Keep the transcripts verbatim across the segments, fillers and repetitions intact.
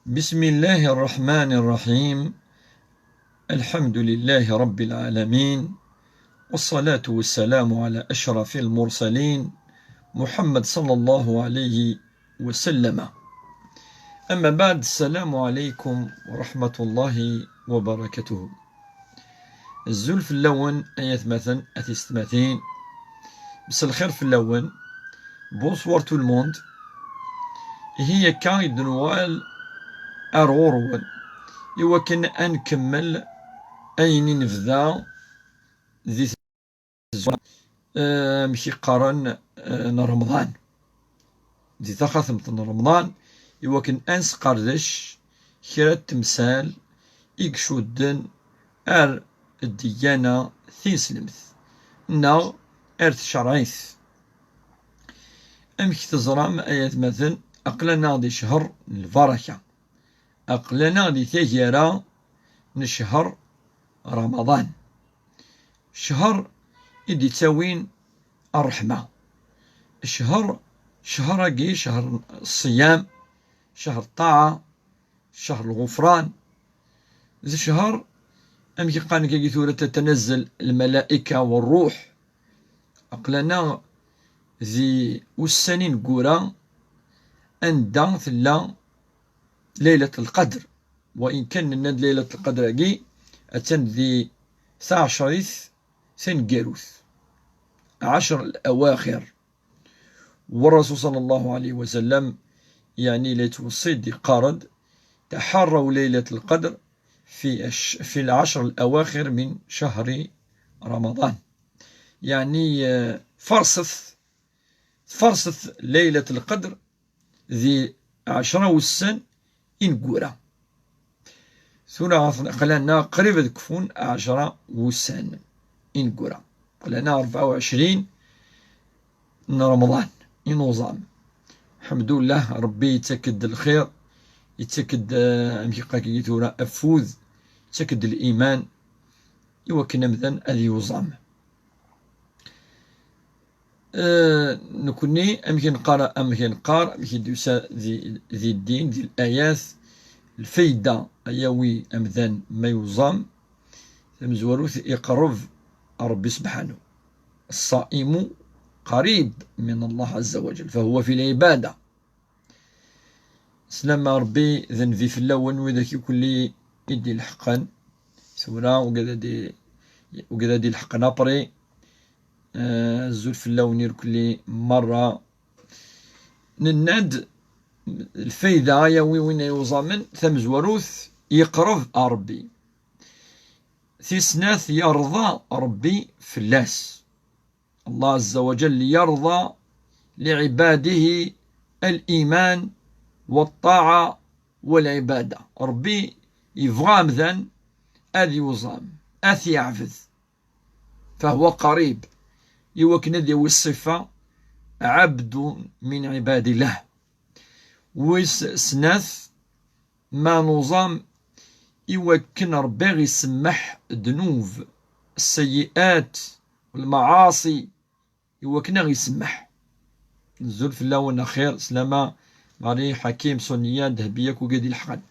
بسم الله الرحمن الرحيم. الحمد لله رب العالمين، والصلاة والسلام على أشرف المرسلين محمد صلى الله عليه وسلم. أما بعد، السلام عليكم ورحمة الله وبركاته. Azul fell-awen, ay atmaten, a tisetmatin. Mselxir fell-awen. Bonsoir tout le monde. Ihi akka i d-nuɣal ar ɣur-wen, iwakken ad nkemmel ayen i nebda di tezwara, eh, amek i qqaren, eh, n Remḍan. Di taxatemt n Remḍan, iwakken ad nesqerdec kra n temsal i icudden ar ddyana tineslemt neɣ ar tcerɛit. Amek teẓram, ay atmaten, aql-aneɣ di ccher n lbaraka, aql-aneɣ di taggara n ccher Ramaḍan, ccher i d-ittawin ṛṛeḥma, ccher, ccher-agi, ccher ṣṣyam, ccher ṭṭaɛa, ccher lɣufran, d ccher, amek i qqaren akkagi tura, tatanazzel lmalaika wa ṛṛuḥ. Aql-aneɣ di ussan ineggura anda tella Laylat Lqadr. Wa in kan nenna-d Laylat Lqadr-agi attan di taɛecrit taneggarut, ɛecr al-awaxir. والرسول صلى الله عليه وسلم يعني la yettweṣṣi-d, yeqqar-d: تحروا ليلة القدر في الش-، في العشر الأواخر من شهر رمضان. يعني, eh, farset, farset Laylat Lqadr di ɛecra wussan ineggura. Tura aql-aneɣ qrib ad kfun ɛecra wussan ineggura. Aql-aneɣ rebɛa u ɛecrin n Remḍan, inuẓam. Lḥemdullah, Ṛebbi yettak-d lxir, yettak-d, eh, amek i qqaren tura, afud, yettak-d liman, iwakken amdan ad yuẓam. Eh, nekkni, amek i neqqar, amek i neqqar, amek i d-yusa di, di ddin, di layat, lfayda ay yawi amdan ma yuẓam, tamezwarut, iqerreb ar Ṛebbi sebḥanu. الصائم قريب من الله عز وجل، فهو في العبادة. Slama Ṛebbi d nnbi fell-awen, widak ikelli i d-ileḥqen. Tura, ugad ad i-, ugad ad ileḥqen après. Eh, azul fell-awen irkelli merra. Nenna-d, lfayda ay yawi win ay uẓamen, tamezwarut, yeqreb ar Ṛebbi. Tis snat, yerḍa Ṛebbi fell-as. الله عز وجل يرضى لعباده الإيمان والطاعة والعبادة. Ṛebbi yebɣa amdan ad yuẓam, ad t-yeɛbed. فهو قريب. Iwakken ad yawi ṣṣifa عبد من عباد الله. Wis snat, ma nuẓam, iwakken Ṛebbi aɣ-isemmeḥ ddnub, السيئات والمعاصي, iwakken aɣ-isemmeḥ. Nzul fell-awen axir, slama, Marie, Ḥakim, Sonia, Dehbiya, akk ugad ileḥqen.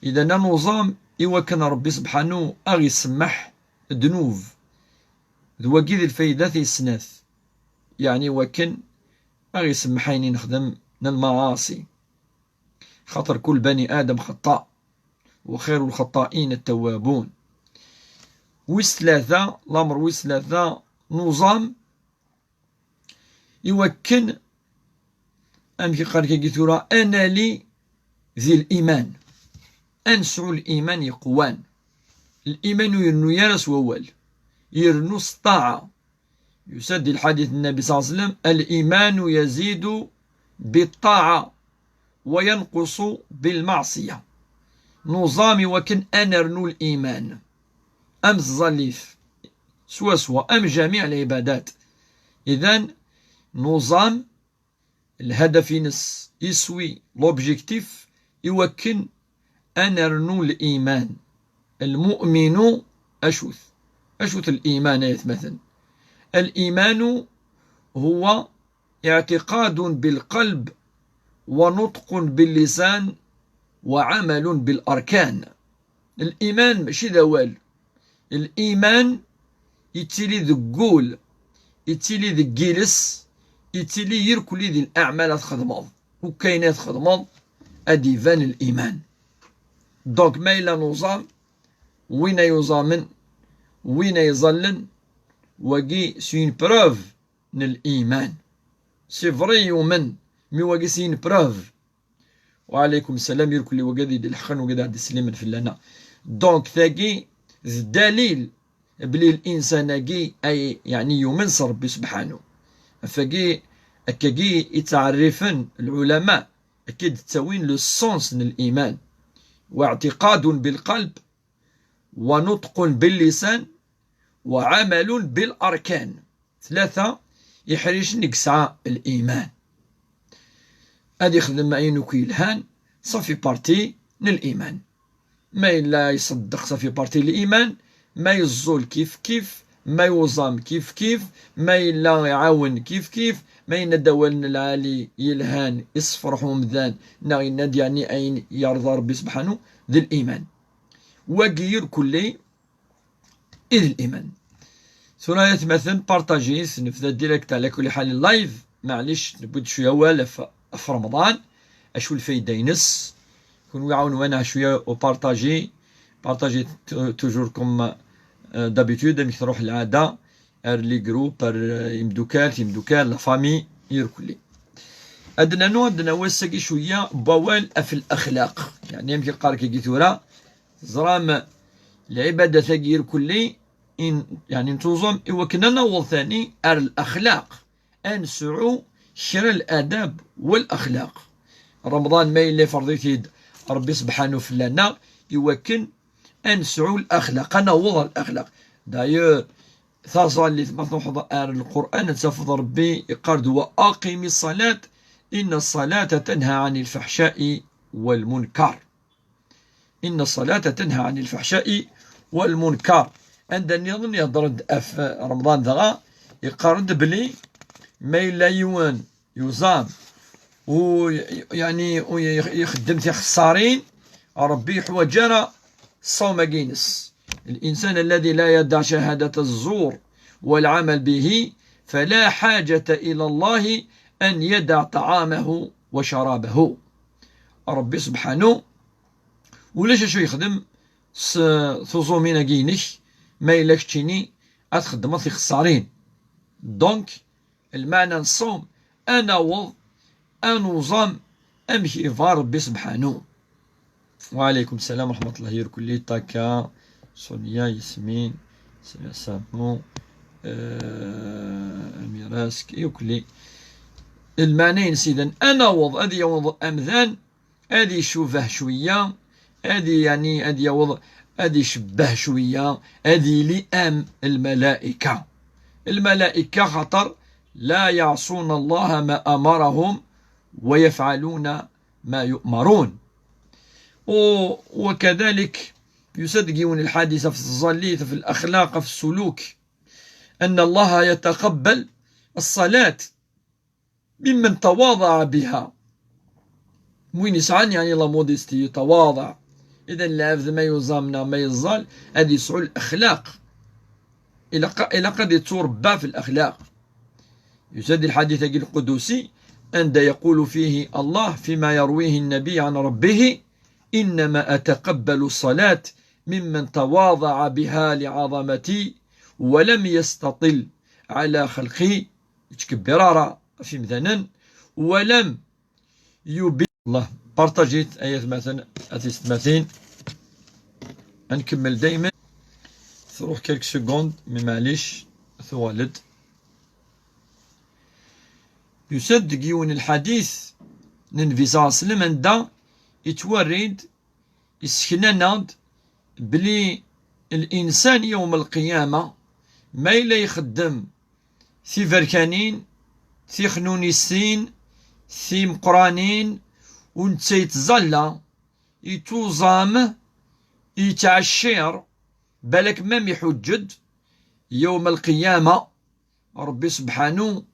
Idan ad nuẓam iwakken Ṛebbi sebḥanu aɣ-isemmeḥ ddnub. D wagi d lfayda tis snat. Yeɛni iwakken aɣ-isemmeḥ ayen i nexdem n lmaɛaṣi. خاطر كل بني آدم خطاء، وخير الخطائين التوابون. Wis tlata, lamer wis tlata, nuẓam iwakken, amek i qqaren akkagi tura, ad nali di liman, ad nesɛu liman yeqwan. Liman ur irennu ara s wawal, irennu s ṭṭaɛa. Yusa-d di lḥadit n Nnabi صلى الله عليه وسلم: الإيمان يزيد بالطاعة وينقص بالمعصية. Nuẓam iwakken ad nernu liman am tẓallit, swaswa am جميع العبادات. Idan, nuẓam lhadaf-ines, iswi, l'objectif, iwakken ad nernu liman. المؤمن acu-t? Acu-t liman, ay atmaten? الإيمان هو اعتقاد بالقلب ونطق باللسان وعمل بالأركان. Liman mačči d awal. Liman yettili deg wul, yettili deg yiles, yettili irkelli di leɛmal ad txedmeḍ. Ukayen ad txedmeḍ ad d-iban liman. Donc ma yella nuẓam, win ay uẓamen, win ay iẓallen, wagi c'est une preuve n liman. C'est vrai, yumen, mi wagi c'est une preuve. Wa alaykum salam, irkelli wagi ad d-ilḥeqen, wagi ad d-islimen fell-aneɣ. Donc tagi d dalil bli linsan-agi ay, yeɛni, yumen s Rebbi subḥanu. Ɣef-agi, akkagi i ttɛerrifen lɛulama, akka i d-ttawin le sens n liman. واعتقاد بالقلب، ونطق باللسان، وعمل بالأركان. Tlata iḥricen i yesɛa liman. Ad ixdem ayen akk yelhan, ça fait partie n liman. Ma yella iṣeddeq, ça fait partie n liman. Ma yeẓẓul, kif kif. Ma yuẓam, kif kif. Ma yella iɛawen, kif kif. Ma yenna-d awal n lɛali yelhan, isefreḥ umdan, neɣ yenna-d, yeɛni, ayen yerḍa Rebbi subḥanu, d liman. Wagi irkelli i d liman. Tura ay atmaten, partajit, nebda direct ɛla kulli ḥal live, maɛlic, newwi-d cwiya awal ɣef, ɣef Remḍan, acu lfayda-ines, kunwi ɛawnem-aneɣ cwiya u partaji, partaji t-, toujours comme, euh, d'habitude, amek truḥ lɛada, ar les groupes, ar, euh, imdukal, timdukal, la famille, irkelli. Ad d-nernu, ad d-nawi ass-agi cwiya n wawal ɣef laxlaq. Yeɛni amek i qqar-k-agi tura, teẓram, lɛibadat-agi irkelli, in, yeɛni nettuẓum i wakken ad naweḍ tani ar laxlaq, ad nesɛu kra n ladab wa laxlaq. Remḍan ma yella iferḍ-it-id Rebbi subḥanu fell-aneɣ, i wakken ad nesɛu laxlaq, ad naweḍ ar laxlaq. D'ailleurs, taẓallit, ma truḥeḍ ar Lqur'an, ad tafeḍ Rebbi iqqar-d: وأقم الصلاة إن الصلاة تنهى عن الفحشاء والمنكر. إن الصلاة تنهى عن الفحشاء والمنكر. Anda nniḍen ihedder-d ɣef Remḍan dɣa, iqqar-d belli ma yella yiwen yuẓam, u, yeɛni, u ixeddem tixessarin, Rebbi yeḥwaǧ ara ṣṣawm-agi-ines. الإنسان الذي لا يدع شهادة الزور والعمل به فلا حاجة إلى الله أن يدع طعامه وشرابه. Rebbi subḥanu, ulac acu yexdem s tuẓumin-agi-inek, ma yella keččini ad txeddmeḍ tixessarin. Donc, lmeɛna n ṣṣawm, ad naweḍ, ad nuẓam amek yebɣa Rebbi subḥanu. Wa alaykum salam wa rahmatullahi wa barakatuh. Taka, Sonia, Yasmin, Samia Samu, euh, Amirask, irkelli. Lmeɛna-ines idan, ad naweḍ, ad yaweḍ amdan, ad icubaḥ cwiya, ad i-, yeɛni, ad yaweḍ, ad icebbeh cwiya, ad yili am lmalaika. Lmalaika, xaṭer لا يعصون الله ما أمرهم ويفعلون ما يؤمرون. U, وكذلك, yusa-d deg yiwen lḥadis ɣef tẓallit, ɣef laxlaq, ɣef ssuluk, أن الله يتقبل الصلاة ممن تواضع بها. Win yesɛan, yeɛni, la modestie, tawaḍa. Idan, lɛebd ma yuẓam neɣ ma yeẓẓal, ad yesɛu laxlaq. Ilaq, ilaq ad yetturebba f laxlaq. Yusa-d lḥadit-agi lqudusi, anda يقول فيه الله فيما يرويه النبي عن ربه: إنما أتقبل الصلاة ممن تواضع بها لعظمتي ولم يستطل على خلقي. Yettkebbir ara ɣef yimdanen, ولم يبل. Allah, partajit, ay atmaten, a tisetmatin. Ad nkemmel daymen. Truḥ quelques secondes, mais maɛlic, tuɣal-d. Yusa-d deg yiwen lḥadit n Nnbi صلى الله عليه وسلم, anda yettwarri-d, yessekna-aneɣ-d belli linsan yawm lqiyama, ma yella ixeddem tiberkanin, tixnunisin, timeqqranin, u netta yettẓalla, yettuẓam, yettɛeccir, balak ma iḥuǧǧ-d, yawm lqiyama, Rebbi subḥanu,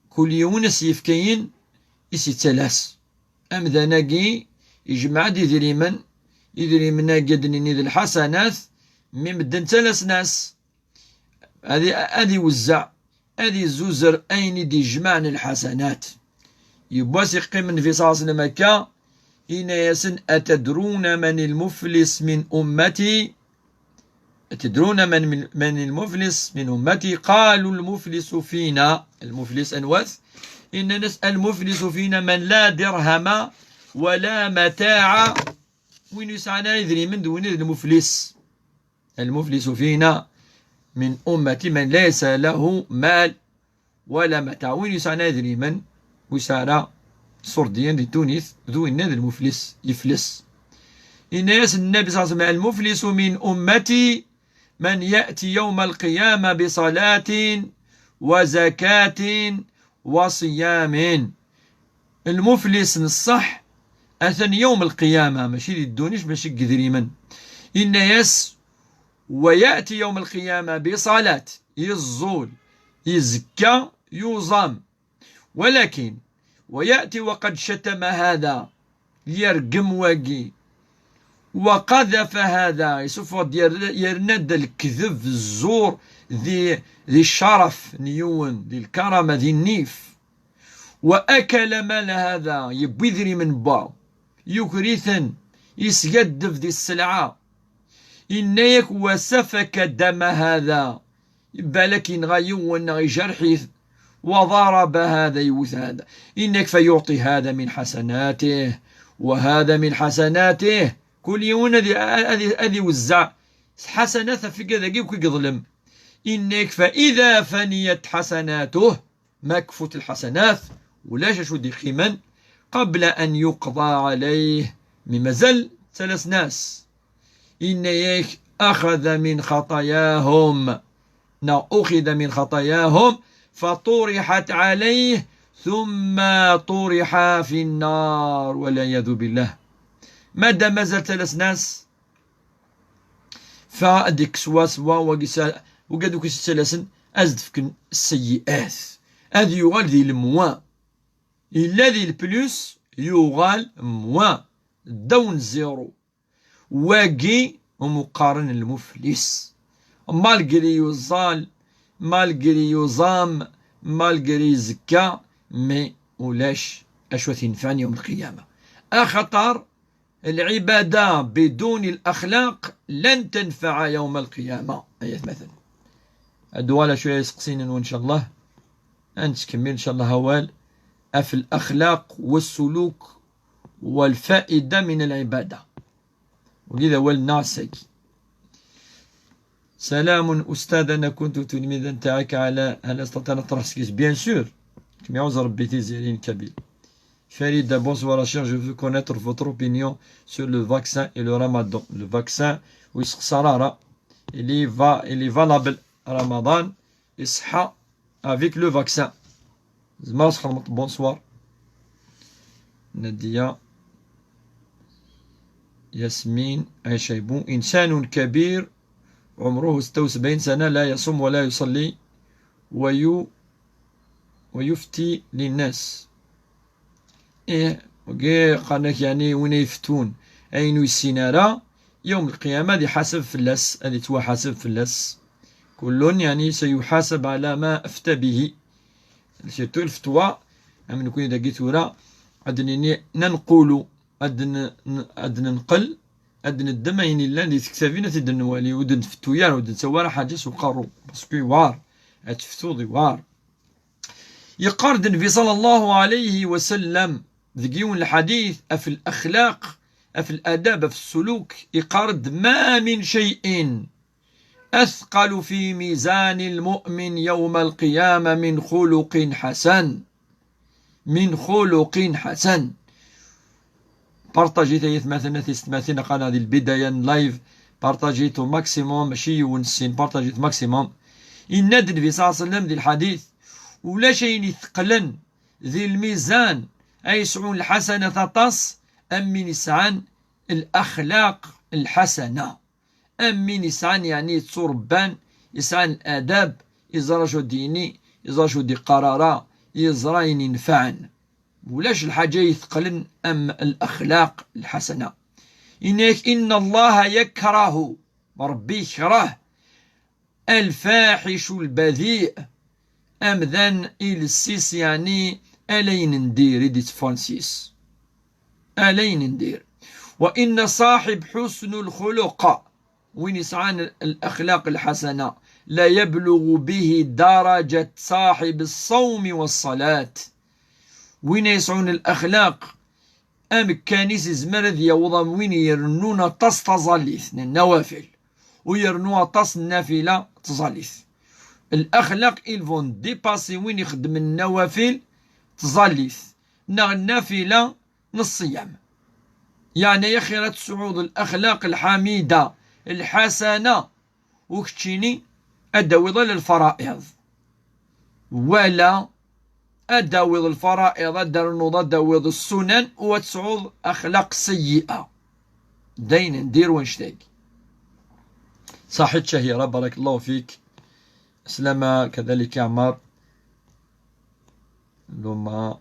kul yiwen a s-yefk ayen i s-yettalas. Amdan-agi Ijmeɛ-d idrimen, idrimen-agi ad d-nini d lḥasanat, mi medden ttalasen-as. Ad i-, ad iwezzeɛ, ad izuzer ayen i d-ijmaɛen lḥasanat. Yiwwas iqqim Nnbi ṣalla Llahu ɛalayhi wa sallam akka, inna-yasen: "Atadruna man lmuflis min ummati?" "Atadruna man, man lmuflis min ummati?" Qalu: "Lmuflisu fina." Lmuflis anwa-t? Innan-as: "Almuflisu fina man la dirhama wala mata'a." Win ur yesɛan ara idrimen d win d lmuflis. "Almuflisu fina min ummati man laysa lahu mal wala mata." Win yesɛan idrimen, ur yesɛi ara ṣurdiyen di ddunit, d winna d lmuflis, yefles. Inna-yas Nnbi ṣalla Llahu ɛalayhi wa sallam: "Almuflisu min ummati man ya'ti yawma al-qiyama bi salatin wa zakatin wa siyamin." Lmuflis n ṣṣeḥ atan yawm lqiyama, mačči di ddunit, mačči deg idrimen. Inna-yas: "Wa ya'ti yawm lqiyama bi salat", yeẓẓul, yezekka, yuẓam. Walakin, "Wa ya'ti wa qad shatama hada", yergem wagi. "Wa qadhafa hada", yessufeɣ-d, yerna-, yerna-d lekdeb, zzur, di, di ccaraf n yiwen, di lkarama, di nnif. "Wa akala mal hada", yewwi idrimen n wa, yuker-iten, yesgaddef di sselɛa. Inna-yak: "Wa safaka dama hada", balak yenɣa yiwen neɣ ijerḥ-it. "Wa daraba hada", yewwet hada. Inna-yak: "Fa yuɛṭi hada min ḥasanatih, wa hada min ḥasanatih." Kul yiwen ad i-, ad i-, ad iwezzeɛ s ḥasanat ɣef wigad-agi akk i yeḍlem. Inna-yak: "Fa ida faniyat ḥasanatuh", ma kfut lḥasanat, ulac acu d-iqqimen, qabla an yuqḍa ɛalayh, mi mazal ttalasen-as. Inna-yak: "Axada min xaṭayahum", neɣ "Uxida min xaṭayahum, faṭuriḥat ɛalayh, thumma ṭuriḥa fi nnar", wal iyadu billah. Madam mazal ttalasen-as, fa ad ikkes wa s wa, wagi s-, wagi ad ikkes ttalasen, ad s-d-fken sseyyi'at. Ad yuɣal di lemwa. Yella di lplus, yuɣal mwa. Ddaw n zéro. Wagi umi qqaren lmuflis. Malgré yuẓal, malgré yuẓam, malgré yezekka, mais ulac acu ad t-inefɛen yawm lqiyama. Axaṭer العبادة بدون الأخلاق لن تنفع يوم القيامة. Ay atmaten. Ad uɣal acu ay iseqsin-nwen, إن شاء الله. Ad nettkemmil, إن شاء الله, awal ɣef الأخلاق والسلوك والفائدة من العبادة. Wagi d awal-nneɣ ass-agi. سلام أستاذ، أنا كنت تلميذا تاعك على، هل أستطيع أن أطرح سكيس؟ Bien sûr. Kem iɛuzz Rebbi, Tiziri n Kabyle. Farida, bonsoir cher, je veux connaître votre opinion sur le vaccin et le ramadan. Le vaccin, ur yesxeṣṣar ara. Il est va-, il est valable. Ramadan, iṣeḥḥa avec le vaccin. Tzemreḍ ad txedmeḍ. Bonsoir. Nadia. Yasmine Aïchaibou. إنسان كبير عمره ستة وسبعين سنة لا يصوم ولا يصلي ويو-، ويفتي للناس. Ih, wagi qqaren-ak, yeɛni, win ay ifettun ayen ur yessin ara, yawm lqiyama ad iḥaseb fell-as, ad ittwaḥaseb fell-as. كل, yeɛni, سيحاسب على ما أفتى به. Surtout lfetwa, am nekni dagi tura, ad d-nini, nanqulu, ad n-, n-, ad nenqel, ad neddem ayen yellan di tektabin, ad t-id-nwali, ur d-nfettu ara, ur d-nettawi ara ḥaǧa s uqerru, parce que yewɛer, ad teftuḍ yewɛer. Yeqqar-d Nnbi صلى الله عليه وسلم deg yiwen lḥadit ɣef الأخلاق, ɣef الآداب, ɣef السلوك, yeqqar-d: ما من شيء أثقل في ميزان المؤمن يوم القيامة من خلق حسن. من خلق حسن. Partagit ay atmaten, a tisetmatin, aql-aɣ di lbidaya n live. Partagit au maximum, mačči yiwen, sin, partagit maximum. Yenna-d Nnbi صلى الله عليه وسلم di lḥadit: ulac ayen itheqlen di lmizan ay yesɛun lḥasanat aṭas am win yesɛan الأخلاق الحسنة. Am win yesɛan, yeɛni, yetturebban, yesɛan adab, yeẓra acu d-yini, yeẓra acu d-iqqar ara, yeẓra ayen inefɛen. Ulac lḥaǧa yeteqqlen am الأخلاق الحسنة. Yenna-yak: إن الله يكره, Ṛebbi yekreh, الفاحش البذيء, amdan iles-is, yeɛni ala ayen n dir i d-itteffɣen seg-s. Ala ayen n dir. وإن صاحب حسن الخلق, win yesɛan الأخلاق الحسنة, لا يبلغ به درجة صاحب الصوم والصلاة. Win yesɛun الأخلاق, amekkan-is izmer ad yaweḍ am win irennun aṭas taẓallit n nawafil, u yernu aṭas n nafila tẓallit. الأخلاق, ils vont dépasser win ixeddmen nawafil tẓallit, neɣ nafila n ṣṣiyam. Yeɛni axir ad tesɛuḍ الأخلاق الحميدة, الحسنة, u keččini ad d-tawiḍ ala lfara'iḍ, wala ad d-tawiḍ lfara'iḍ, ad d-ternuḍ, ad d-tawiḍ السنن, u ad tesɛuḍ أخلاق سيئة. D ayen n dir wannect-agi. صحيت شهيرة, بارك الله فيك. سلامة كذلك يا عمار. لما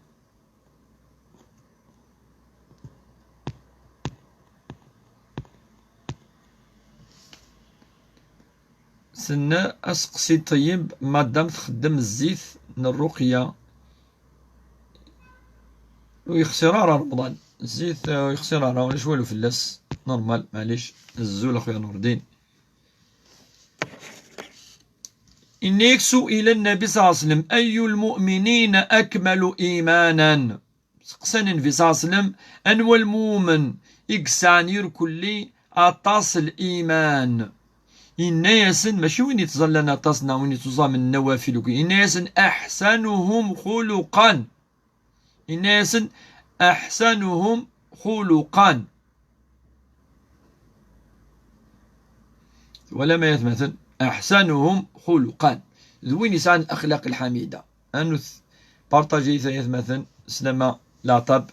سنة أسقسي طيب، مادام تخدم الزيت الرقية ويخسر راه رمضان، الزيت، آه، يخسر راه ولا شوالو فلاس، نورمال، معليش. الزول أخويا نور الدين. إنك سئل النبي صلى الله عليه وسلم: أي المؤمنين أكمل إيمانا؟ Seqsan Nnbi صلى الله عليه وسلم: anwa lmumen i yesɛan irkelli aṭas n liman? Yenna-yasen, mačči win yettẓallan aṭas neɣ win yettuẓamen nnawafil akk, yenna-yasen: أحسنهم خلقا. Yenna-yasen: أحسنهم خلقا. Twalam ay atmaten? أحسنهم خلقا. D win yesɛan الأخلاق الحميدة. Anut partager ay atmaten, slama, leɛtab.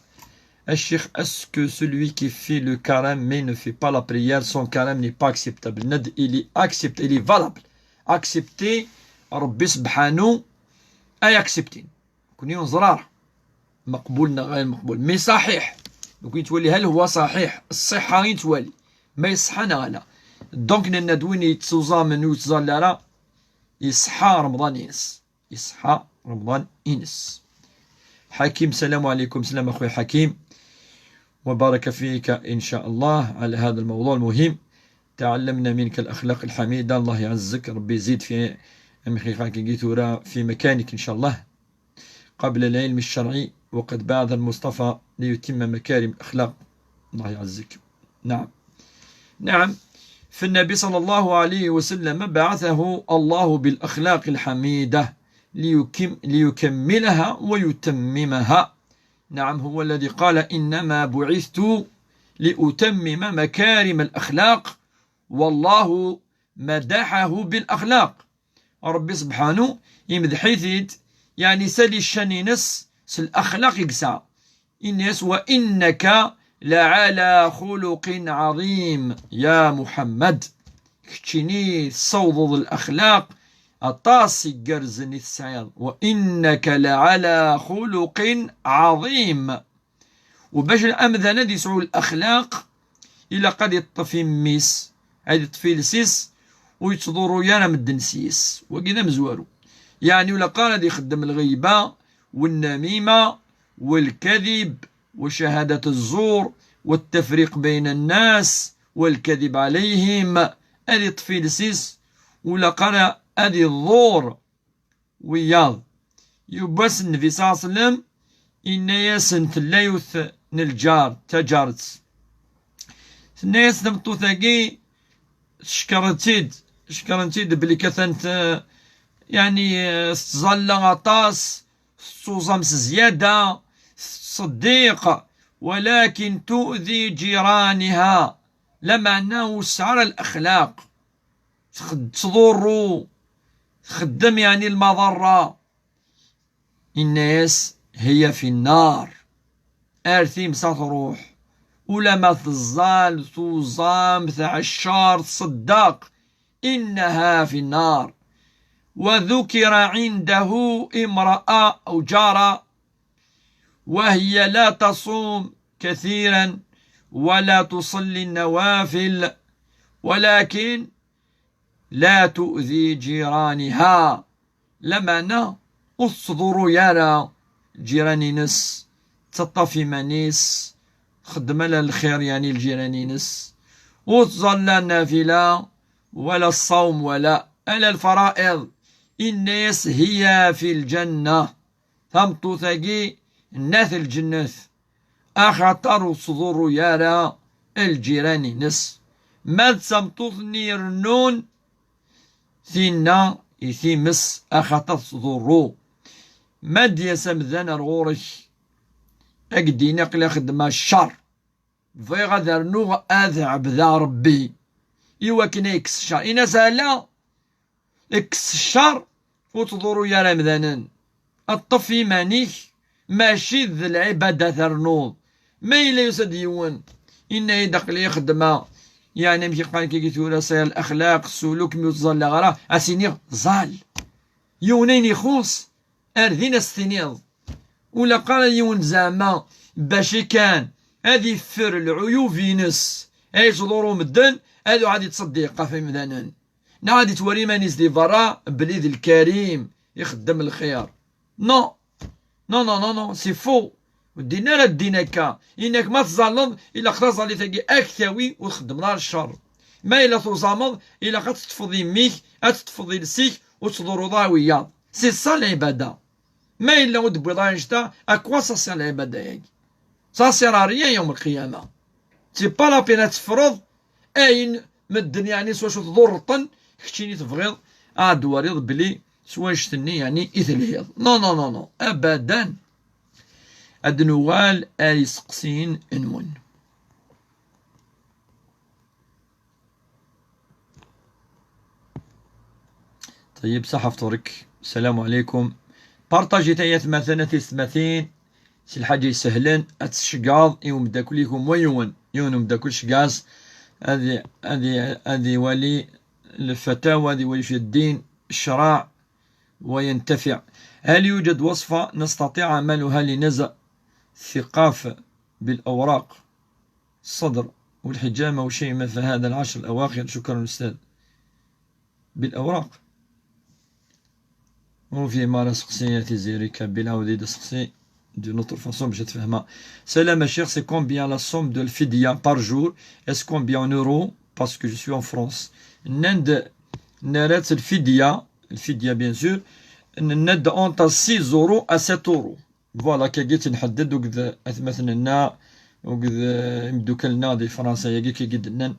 الشيخ, est-ce que celui qui fait le carême mais ne fait pas la prière, son carême n'est pas acceptable? Nadi, il est accepté, il est valable. Accepté, Rebbi subḥanu ay accepté. Nekkni ur neẓri ara meqbul neɣ ɣayr meqbul. Mais صحيح. Nekkni nettwali هل هو صحيح. Ṣṣiḥa i nettwali. Ma yeṣṣeḥḥa neɣ ala. Donc, nenna-d win yettuẓamen ur yettẓalla ara, yeṣṣeḥḥa Remḍan-ines. Yeṣṣeḥḥa Remḍan-ines. حكيم، السلام عليكم. سلام أخوي حكيم. وبارك فيك إن شاء الله على هذا الموضوع المهم. تعلمنا منك الأخلاق الحميدة. الله يعزك، ربي يزيد في أمخيخاك جيتورا في مكانك إن شاء الله. قبل العلم الشرعي، وقد بعث المصطفى ليتم مكارم الأخلاق. الله يعزك. نعم. نعم. فالنبي صلى الله عليه وسلم بعثه الله بالأخلاق الحميدة ليكم-، ليكملها ويتممها. نعم، هو الذي قال: إنما بعثت لأتمم مكارم الأخلاق، والله مدحه بالأخلاق. Rebbi subḥanu imdeḥ-it-id, yeɛni sali ccan-ines s lexlaq i yesɛa. Inna-yas: وإنك لعلى خلق عظيم يا محمد. Keččini tessawḍeḍ lexlaq aṭas igerrzen i tesɛiḍ. وإنك لعلى خلق عظيم. U bac amdan ad yesɛu lexlaq, ilaq ad yeṭṭef i mmi-s, ad yeṭṭef iles-is, ur yettḍurru ara medden s yis. Wagi d amezwaru. Yeɛni ur ilaq ara ad ixeddem lɣiba, والنميمة، والكذب، وشهادة الزور، والتفريق بين الناس، والكذب عليهم. Ad yeṭṭef iles-is, ur ilaq ara ad iḍur wiyaḍ. Yiwwas Nnbi صلى الله عليه وسلم, inna-yasen, tella yiwet n lǧar, taǧaret. Tenna-yas tmeṭṭut-agi, teckeṛ-itt-id, cekṛen-tt-id belli katan t-, yeɛni, eh, tettẓalla aṭas, tettuẓam s zzyada, tettṣeddiq, ولكن تؤذي جيرانها. Lameɛna ur tesɛi ara lexlaq. Txed-, tettḍurru, txeddem yeɛni lmaḍerra. Inna-yas: هي في النار. Ar times ad truḥ. Ulamma teẓẓal, tuẓam, tɛecceṛ, tṣeddeq. إنها في النار. وذكر عنده امرأة أو جارة. وهي لا تصوم كثيرا ولا تصلي النوافل، ولكن لا تؤذي جيرانها. Lameɛna ur tettḍurru ara lǧiran-ines, tettaṭṭaf iman-is, txeddem ala lxir, yeɛni, lǧiran-ines, ur tẓall la nnafila wala ṣṣawm wala ala lfara'iḍ. Inna-yas: هي في الجنة. Tameṭṭut-agi nna-t lǧennet, axaṭer ur tettḍurru ara lǧiran-ines. Ma d tameṭṭut-nni irennun, tinna i times, axaṭer tettḍurru. Ma d-yas amdan ar ɣur-k, ad k-d-yini: aql-i xeddmeɣ ccer, bɣiɣ ad rnuɣ ad ɛebdeɣ Ṛebbi, i wakken ad yekkes ccer. Ini-as: ala, kkes ccer, ur ttḍurru ara imdanen. Ṭṭef iman-ik, mačči d lɛibada ternuḍ. Ma yella yusa-d yiwen, yenna-yi-d: aql-i xeddmeɣ, yeɛni, amek i qqaren kagi tura, ṣṣaya, laxlaq, ssuluk, mi ur ttẓallaɣ ara, ad s-iniɣ: ẓall. Yiwen ayen ixuṣ, ar din ad s-tiniḍ. Ur ilaq ara yiwen zeɛma bac i kan ad iffer lɛuyub-ines, ad yettḍurru medden, ad iɛad yettṣeddiq ɣef imdanen, neɣ ad yettwali iman-is di berra belli d lkarim, ixeddem lxir. Non. Non, non, non, non, c'est faux. Ur ddin ara ddin akka. Inak ma tẓalleḍ, ilaq taẓallit-agi ad k-tawi ur txeddmeḍ ara ccer. Ma yella tuẓameḍ, ilaq ad teṭṭfeḍ imi-k, ad teṭṭfeḍ iles-ik, ur tettḍurruḍ ara wiyaḍ. C'est ça lɛibada. Ma yella ur d-tewwiḍ ara annect-a, à quoi ça sert lɛibada-agi? Ça sert à rien yawm lqiyama. C'est pas la peine ad teffreḍ ayen medden, yeɛni, s wacu tḍurreḍ-ten, keččini tebɣiḍ ad d-twaliḍ belli s wannect-nni, yeɛni, i telhiḍ. Non, non, non, non, abadan. Ad nuɣal ar iseqsiyen-nwen. Ṭeyyeb, ṣaḥa fṭur-ik. Salam ɛlikum. Partajit ay atmaten, a tiyessetmatin. Si lḥaǧa isehlen, ad tceggɛeḍ i umeddakel-ik umwayen. Yiwen umeddakel, ceggɛ-as ad i-, ad i-, ad iwali lfatawa, ad iwali fi ddin, ccṛeɛ, وينتفع. هل يوجد وصفة نستطيع عملها لنزع الثقاف بالأوراق، الصدر والحجامة وشيء ما في هذا العشر الأواخر؟ شكرا أستاذ. بالأوراق. وفي مرة سقسي يا تيزيري كابيلا ودي سقسي d'une autre façon باش تفهمها. سلام الشيخ، c'est combien la somme de الفدية par jour? Est-ce combien en euros? Parce que je suis en France. Nand, nara-tt الفدية، الفدية bien sûr. Nand entre six euros à sept euros. Voilà, kagi tt-nḥedded, ugd atmaten-nneɣ, ugd, eh, imdukal-nneɣ di Fransa, yagi kagi d-nnan.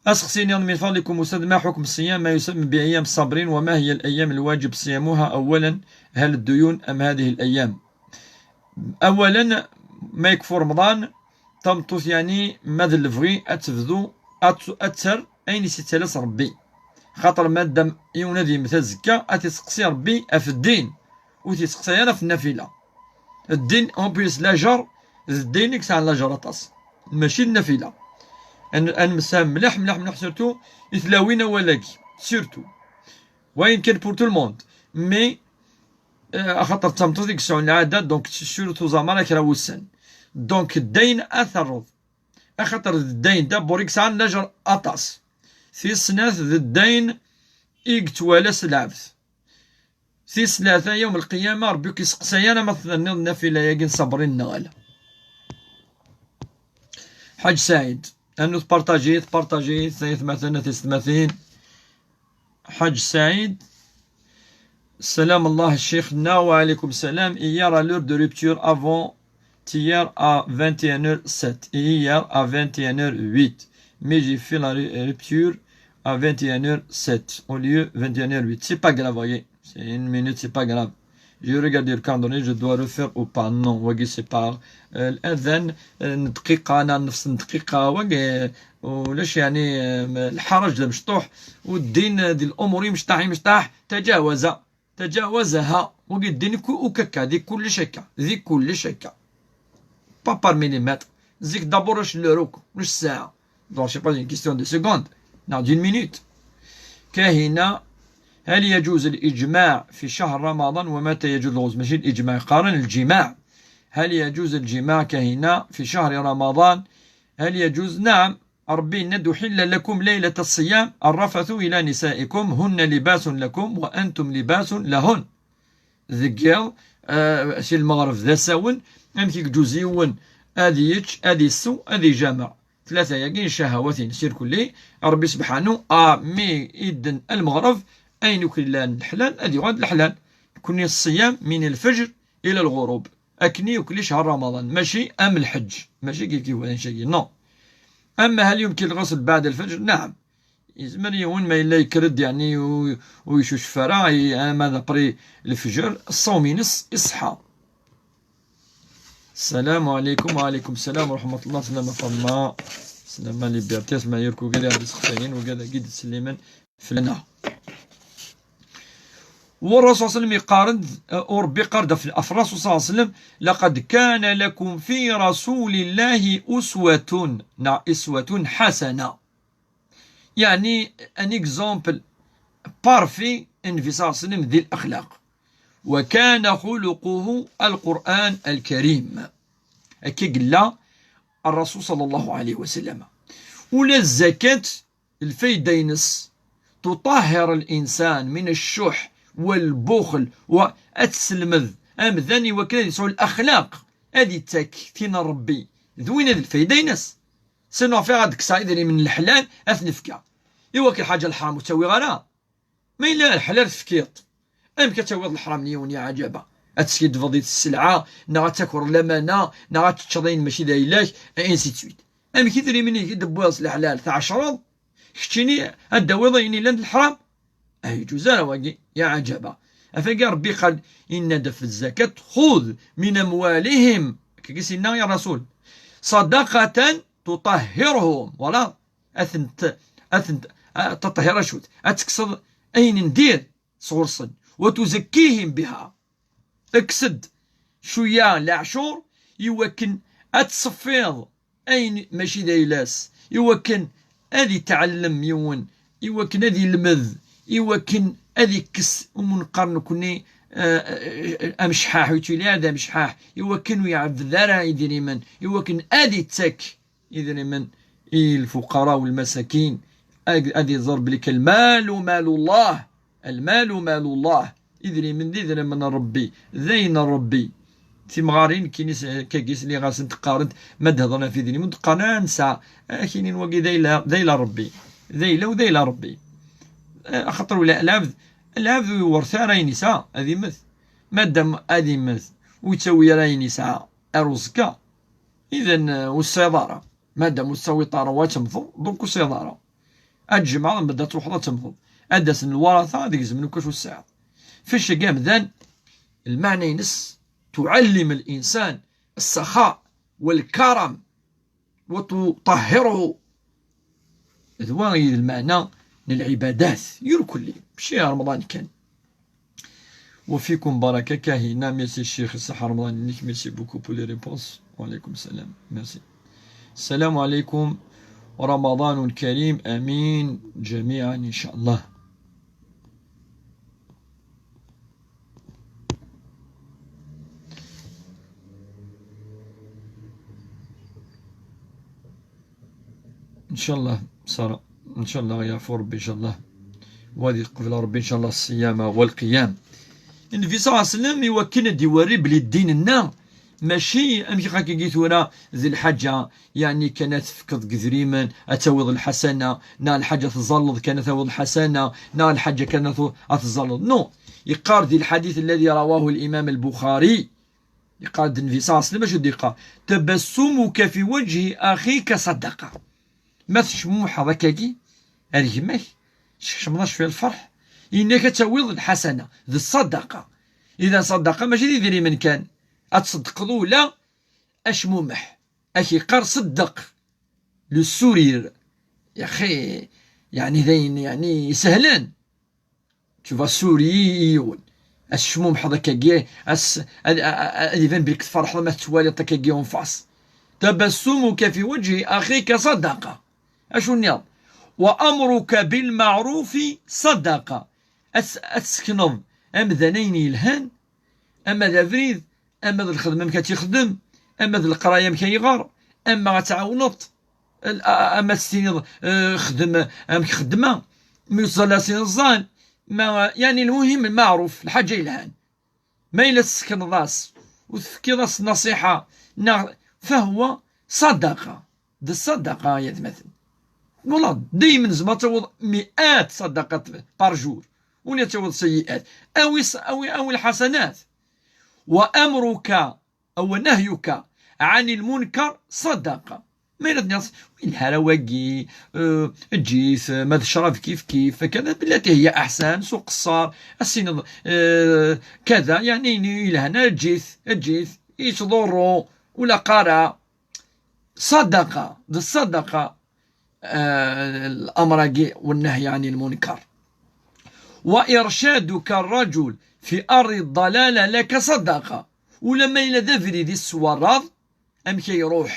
Aseqsi-nni من فضلكم أستاذ، ما حكم الصيام ما يسمى بأيام الصابرين، وما هي الأيام الواجب صيامها أولا؟ هل الديون أم هذه الأيام؟ أولا، ma yekfa Remḍan, tameṭṭut, yeɛni, ma d lebɣi ad tebdu ad t-, ad terr ayen i s-yettalas Rebbi. Xaṭer ma d yiwen ad yemmet azekka, ad t-iseqsi Rebbi ɣef ddin, ur t-iseqsay ara ɣef nnafila. Ddin, en plus, lajer, d ddin i yesɛan lajer aṭas, mačči d nnafila. Ad n-, ad nemsefham mliḥ, mliḥ, mliḥ, surtout i tlawin awal-agi, surtout. Wayen kan pour tout le monde. Mais, euh, axaṭer d tameṭṭut i yesɛun lɛada, donc, surtout tuẓam ara kra wussan. Donc, ddin ad terreḍ. Axaṭer d ddin, d'abord, i yesɛan lajer aṭas. Tis snat, d ddin i yettwala s lɛebd. Tis tlata, yawm lqiyama, Rebbi ur k-iseqsay ara ma tenniḍ nnafila-agi n ṣṣabrin neɣ ala. Ḥaǧ Saɛid, anu tpartajit, tpartajit, ay atmaten, a tiyessetmatin. Ḥaǧ Saɛid. Salam Allah, Ccix-nneɣ. Wa ɛalaykum salam. Hier, à l'heure de rupture, avant-hier à vingt et une heures sept. Et hier, à vingt et une heures huit. Mais j'ai fait la ru-, rupture à vingt et une heures sept au lieu vingt et une heures huit. C'est pas grave, voyez. C'est une minute, c'est pas grave. Je regarde le calendrier, je dois refaire ou pas. Non, wagi c'est pas, euh, الأذان, euh, دقيقة، أنا نفس الدقيقة، wagi, euh, ولاش يعني, euh, الحرج ده مشطوح, والدين, euh, دي الأمور مشطح، مشطح، تجاوز، تجاوزها. Wagi الدين كو-، وكاكا، دي كل شكا، دي كل شكا. Pas par millimètre. Zik d'abord واش l'heure, واش الساعة. Donc, c'est pas une question de seconde, non, d'une minute. كاهنة هل يجوز الإجماع في شهر رمضان؟ ومتى يجوز الغسل؟ ماشي الإجماع، قارن الجماع. هل يجوز الجماع كهنا في شهر رمضان؟ هل يجوز؟ نعم. ربي إن أحل لكم ليلة الصيام الرفث إلى نسائكم هن لباس لكم وأنتم لباس لهن. Deg yiḍ, eh, si lmeɣreb d asawen, amek i yeǧuz yiwen ad yečč, ad isew, ad ijameɛ. Tlata-agi n ccahawatin, sirkulli, Ṛebbi sebḥanu, a mi idden lmeɣreb, ayen akk yellan leḥlal, ad yuɣal d leḥlal. Nekkni ṣṣiyam min lfejr ila lɣurub. Akken i yuklli cehṛ Ramaḍan, mačči am lḥeǧ, mačči kif kif wala cagi, non. Ama hal yumkin lɣusl beɛd lfejr? Naɛam. Yezmer yiwen ma yella yekker-d, yeɛni, u-, ur yecucef ara, i-, ama d après lfejr, ṣṣawm-ines iṣeḥḥa. السلام عليكم. وعليكم السلام ورحمة الله. سلامة فاطمة. سلامة ليبرتي. سلامة يركو كذا عندي سخفين وكذا قيد تسليما فلنا. والرسول صلى الله عليه وسلم يقارن، آه، وربي قارد في الرسول صلى الله عليه وسلم: "لقد كان لكم في رسول الله أسوة، نعم، أسوة حسنة." يعني، un exemple parfait, النبي صلى الله عليه وسلم ذي الأخلاق. "وكان خلقه القرآن الكريم." هكا قال الرسول صلى الله عليه وسلم. ولا الزكاة الفايدة ينس تطهر الإنسان من الشح والبخل، وأتسلمذ أمذان وكذا يسعو الأخلاق. هذه تاك تين ربي. ذوين هذه الفايدة ينس. سينو في غادك سعيد اللي من الحلال أثنفكا. إوا كل حاجة الحرام وتسوي غيرها. ما إلا الحلال تفكيط. أمك تسوي الحرام نيون يا عجبا. أتسكي دفضي السلعة، نغا تاكور لمانا، نغا تتشضين ماشي دا إلاك، إنسي تسويت. أمك يدري مني كي دبوز الحلال تاع شرط. كتشيني الدواء ضيني لند الحرام. أي جوزان واقي يا عجبا. أفاقي ربي قال: "إن دف الزكاة خذ من أموالهم". كي سيدنا يا رسول. "صدقة تطهرهم". ولا أثنت، أثنت، أ-، تطهير أشوت. أتكسض أين ندير صغرصن. "وتزكيهم بها". اكسد شوية العشور يوكن أتصفيض أين ماشي ذا يلاس، يوكن أذي تعلم يون، يوكن أذي يلمذ، يوكن أذي كس ومن قرن كني، آه، آه، آه، أمشحاح ويتولي هذا مشحاح، يوكن ويعبد ذرا يدري من، يوكن أذي تك يدري من إي الفقراء والمساكين. أذي ضرب لك: "المال مال الله". المال مال الله. Idrimen d idrimen n Ṛebbi, d ayen n Ṛebbi. Timɣarin kini s-, kagi sliɣ-asent qqarent, ma d-hedṛen ɣef idrimen, ur d-qqaren ara nesɛa. Akinin wagi d ayla, d ayla n Ṛebbi. D ayla-w d ayla n Ṛebbi. Eh, axaṭer ula lɛebd, lɛebd ur iwerret ara ayen yesɛa, ad immet. Madam ad immet, ur yettawi ara ayen yesɛa ar uẓekka, idan, eh, ur tesɛiḍ ara. Madam ur tettawiḍ ara, wa ad temmteḍ, donc ur tesɛiḍ ara. Ad tjemɛeḍ, mbeɛd ad truḥeḍ ad temmteḍ. Ad d-asen lwaṛata, ad gezmen akk acu tesɛiḍ. Ficc-agi amdan, lmeɛna-ines, تعلم الإنسان السخاء والكرم وتطهره. D wa i d lmeɛna n lɛibadat, yur kulli, mačči Remḍan kan. وفيكم بركة كاهنة. Merci الشيخ، صحة رمضان عليك. Merci beaucoup pour les réponses. وعليكم السلام. Merci. السلام عليكم. رمضان كريم. آمين جميعا إن شاء الله. إن شاء الله، سارة. إن شاء الله يعفو ربي، إن شاء الله. وهذه قبل ربي إن شاء الله الصيام والقيام. النبي صلى الله عليه وسلم يوكلنا ديواري بلي الدين لنا ماشي أمشي خاكي ثورة ذي الحاجة، يعني كانت فكض قذريما أتوض الحسنة، نا الحاجة تزلض كانت أتوض الحسنة، نا الحاجة كانت أتزلض. نو، يقال ذي الحديث الذي رواه الإمام البخاري، يقال النبي صلى الله عليه وسلم: "شو ديقا؟ تبسمك في وجه أخيك صدقة". Ma tecmuḥeḍ akkagi ar gma-k, teskecmeḍ-as cwiya lferḥ, yenna-k ad tawiḍ lḥasana, d ṣṣadaqa. Idan ṣṣadaqa mačči d idrimen kan, ad tṣeddqeḍ ula acmumeḥ. Ad k-yeqqar ṣeddeq, le sourire. Yaxi, yeɛni d ayen, yeɛni isehlen. Tu vas sourire i yiwen. Ad tecmumḥeḍ akkagi, as-, ad, ad, ad iban belli tferḥeḍ ma tettwaliḍ akkagi en face. تبسمك في وجه أخيك صدقة. Acu nniḍ? وأمرك بالمعروف صدقة. Ad s-, ad tessekneḍ amdan ayen yelhan, ama d abrid, ama d lxedma amek ad tt-ixdem, ama d leqraya amek ay iɣer, ama ad tɛawneḍ, l-, a-, ama ad s-tiniḍ, eh, xdem amek xeddmeɣ, mi ur teẓẓal ad s-tiniḍ ẓẓal, ma, yani, lmuhim, lmeɛruf, lḥaǧa yelhan. Ma yella tessekneḍ-as u tefkiḍ-as nasiḥa, neɣ, fahwa sadaqa. D sadaqa, ay atmaten. Wala, daymen tzemreḍ ad tawiḍ mi'at sadaqat par jour. Ula ad tawiḍ sayyi'at. Awi s-, awi, awi lḥasanat. Wa amruka, aw nahyuka, ɛani lmunkar sadaqa. Ma yella tenniḍ, ur yelha ara wagi, eh, eǧǧ-it, eh, ma d ccrab kif kif, kada, billati hiya aḥsan, s uqeṣṣer, ad s-tiniḍ, eh, kada, yani, ayen yelhan, eǧǧ-it, eǧǧ-it, yettḍurru, ur ilaq ara. Sadaqa, d sadaqa, eh, الأمر-agi والنهي عن المنكر. وإرشادك الرجل في أرض الضلالة لك صدقة. Ula ma yella d abrid i s-twerraḍ, amek ay iruḥ.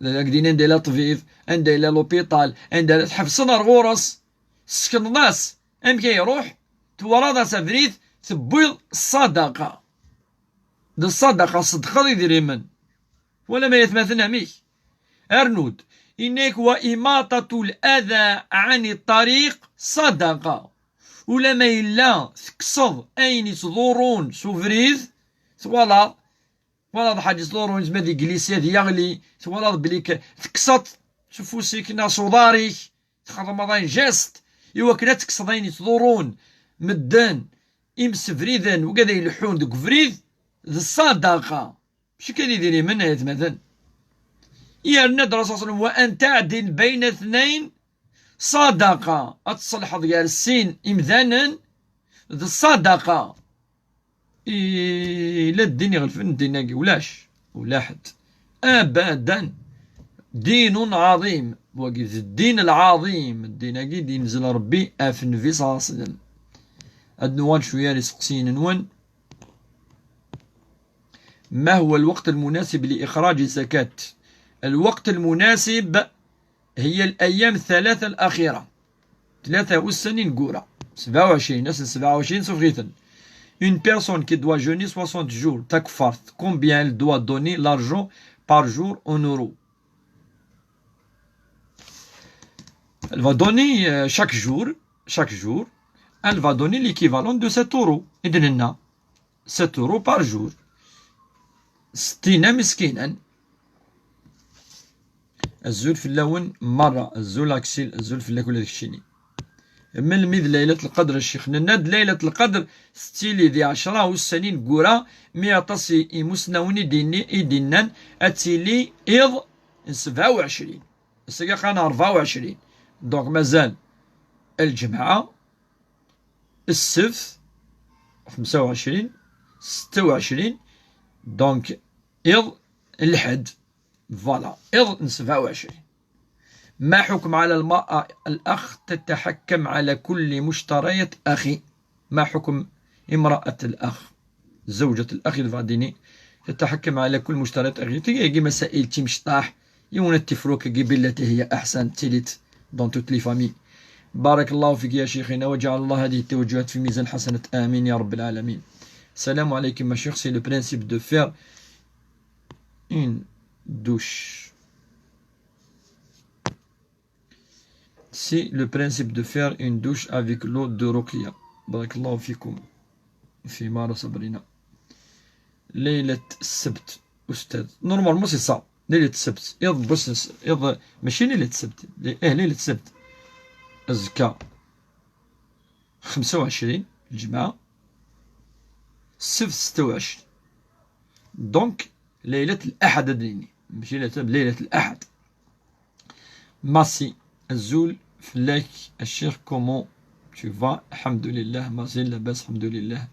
Ad ak-d-ini anda yella ṭṭbib, anda yella l'hôpital, anda ara tḥebseḍ ar ɣur-s, tessekneḍ-as amek ay iruḥ, twalaḍ-as abrid, tewwiḍ ṣṣadaqa. D ṣṣadaqa, tṣeddqeḍ idrimen. Wala ma yatmaten amek. Rnu-d. Inna-k: وإماطة الأذى عن الطريق صدقة. Ula ma yella tekkseḍ ayen yettḍurrun s ubrid, twalaḍ, twalaḍ ḥaǧa yettḍurrun, yezmer ad yeglis, ad yaɣli, twalaḍ belli k-, tekkseḍ s ufus-ik neɣ s uḍar-ik, txedmeḍ ayen geste i wakken ad tekkseḍ ayen yettḍurrun medden, imsebriden, wigad ay ileḥḥun deg ubrid, d ṣṣadaqa. Mačči kan idrimen, ay atmaten. Yerna-d Rasul صلى الله عليه وسلم: وأن تعدل بين اثنين صدقة. Ad tṣelḥeḍ gar sin imdanen, d ṣṣadaqa. Ila ddin iɣelfen ddin-agi, ulac, ulaḥed. Abadan. دين عظيم. Wagi d ddin lɛaḍim. Ddin-agi d-yenzel Rebbi ɣef Nnbi صلى الله عليه وسلم. Ad nuɣal cwiya ar iseqsiyen-nwen. ما هو الوقت المناسب لإخراج الزكاة؟ الوقت المناسب هي الأيام الثلاثة الأخيرة. Tlata ussan ineggura. سبعة وعشرين, ass n سبعة وعشرين, sufeɣ-iten. Une personne qui doit jeûner soixante jours, takfart, combien elle doit donner l'argent par jour en euros? Elle va donner, euh, chaque jour, chaque jour, elle va donner l'équivalent de sept euros. I d-nenna, sept euros par jour. Settina miskinan. Azul fell-awen merra, azul Aksil, azul fell-ak ula d keččini. Melmi d Laylat Lqadr, a ccix? Nenna-d Laylat Lqadr tettili di ɛecra ussan ineggura, mi aṭas i imusnawen i d-inni, i d-innan ad tili iḍ n sebɛa u ɛecrin. Ass-agi aql-aɣ rebɛa u ɛecrin. Donc mazal lǧemɛa, ssebt, xemsa u ɛecrin, setta u ɛecrin, donc iḍ n lḥedd. Voilà, iḍ n sebɛa u ɛecrin. ما حكم على المرأة الأخ تتحكم على كل مشتريات أخي؟ ما حكم امرأة الأخ، زوجة الأخ الفاديني، تتحكم على كل مشتريات أخي؟ Tagi masail timecṭaḥ, yiwen ad tifruk-agi بالتي هي أحسن, tilit dans toutes les familles. بارك الله فيك يا شيخنا، وجعل الله هذه التوجهات في ميزان حسنات، آمين يا رب العالمين. السلام عليكم يا شيخ، c'est le principe de faire une douche. C'est le principe de faire une douche avec l'eau de Ruqya. بارك الله فيكم في مارة صبرنا. ليلة السبت، أستاذ. Normalement, c'est ça. ليلة السبت. إض بوسنس. إض، ماشي ليلة السبت. لي-، إيه، ليلة السبت. الزكاة. خمسة وعشرين الجمعة، السبت ستة وعشرين. Donc ليلة الأحد أدريني، ماشي ليلة، ليلة الأحد. ماسي، أزول فلاك الشيخ، comment tu vas؟ الحمد لله ماسي، لاباس الحمد لله.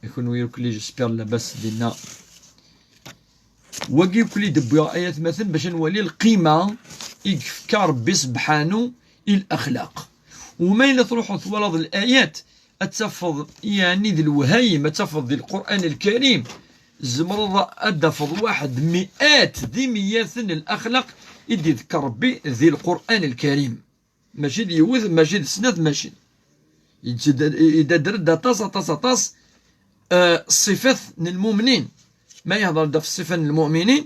يكون ويركلي، j'espère لاباس دينا. Wagi akk i d-wwiɣ, ay atmaten, bac ad nwali lqima i yefka Rebbi sebḥanu i laxlaq. U ma yella truḥeḍ twalaḍ layat, ad tafeḍ, yeɛni, d lewhayem, ad tafeḍ di Lqur'an Lkarim, tzemreḍ ad d-tafeḍ waḥed miat d imiyaten n laxlaq i d-iḍekkeṛ Rebbi di Lqur'an Lkarim. Mačči d yiwet, mačči d snat, mačči. Yettad-, yettader-d aṭas, aṭas, aṭas, eh, ṣṣifat n lmumnin. Ma yehder-d ɣef ṣṣifa n lmuminin,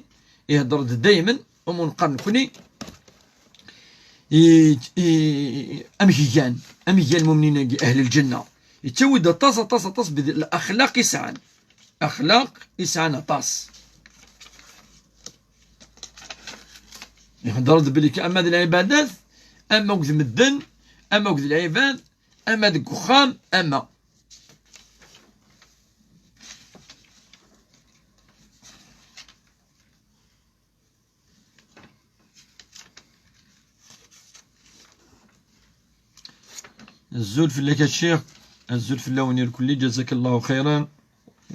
yehder-d daymen, umu neqqar nekni, i, i, amek gan, amek gan lmumnin-agi, ahl lǧenna. Yettawi-d aṭas, aṭas, aṭas, bed-, laxlaq i sɛan. Axlaq i sɛan aṭas. Ihedder-d belli ama d lɛibadat, ama akked medden, ama akked lɛibad, ama deg uxxam, ama. Azul fell-ak a ccix, azul fell-awen irkelli, جزاك الله خيرا،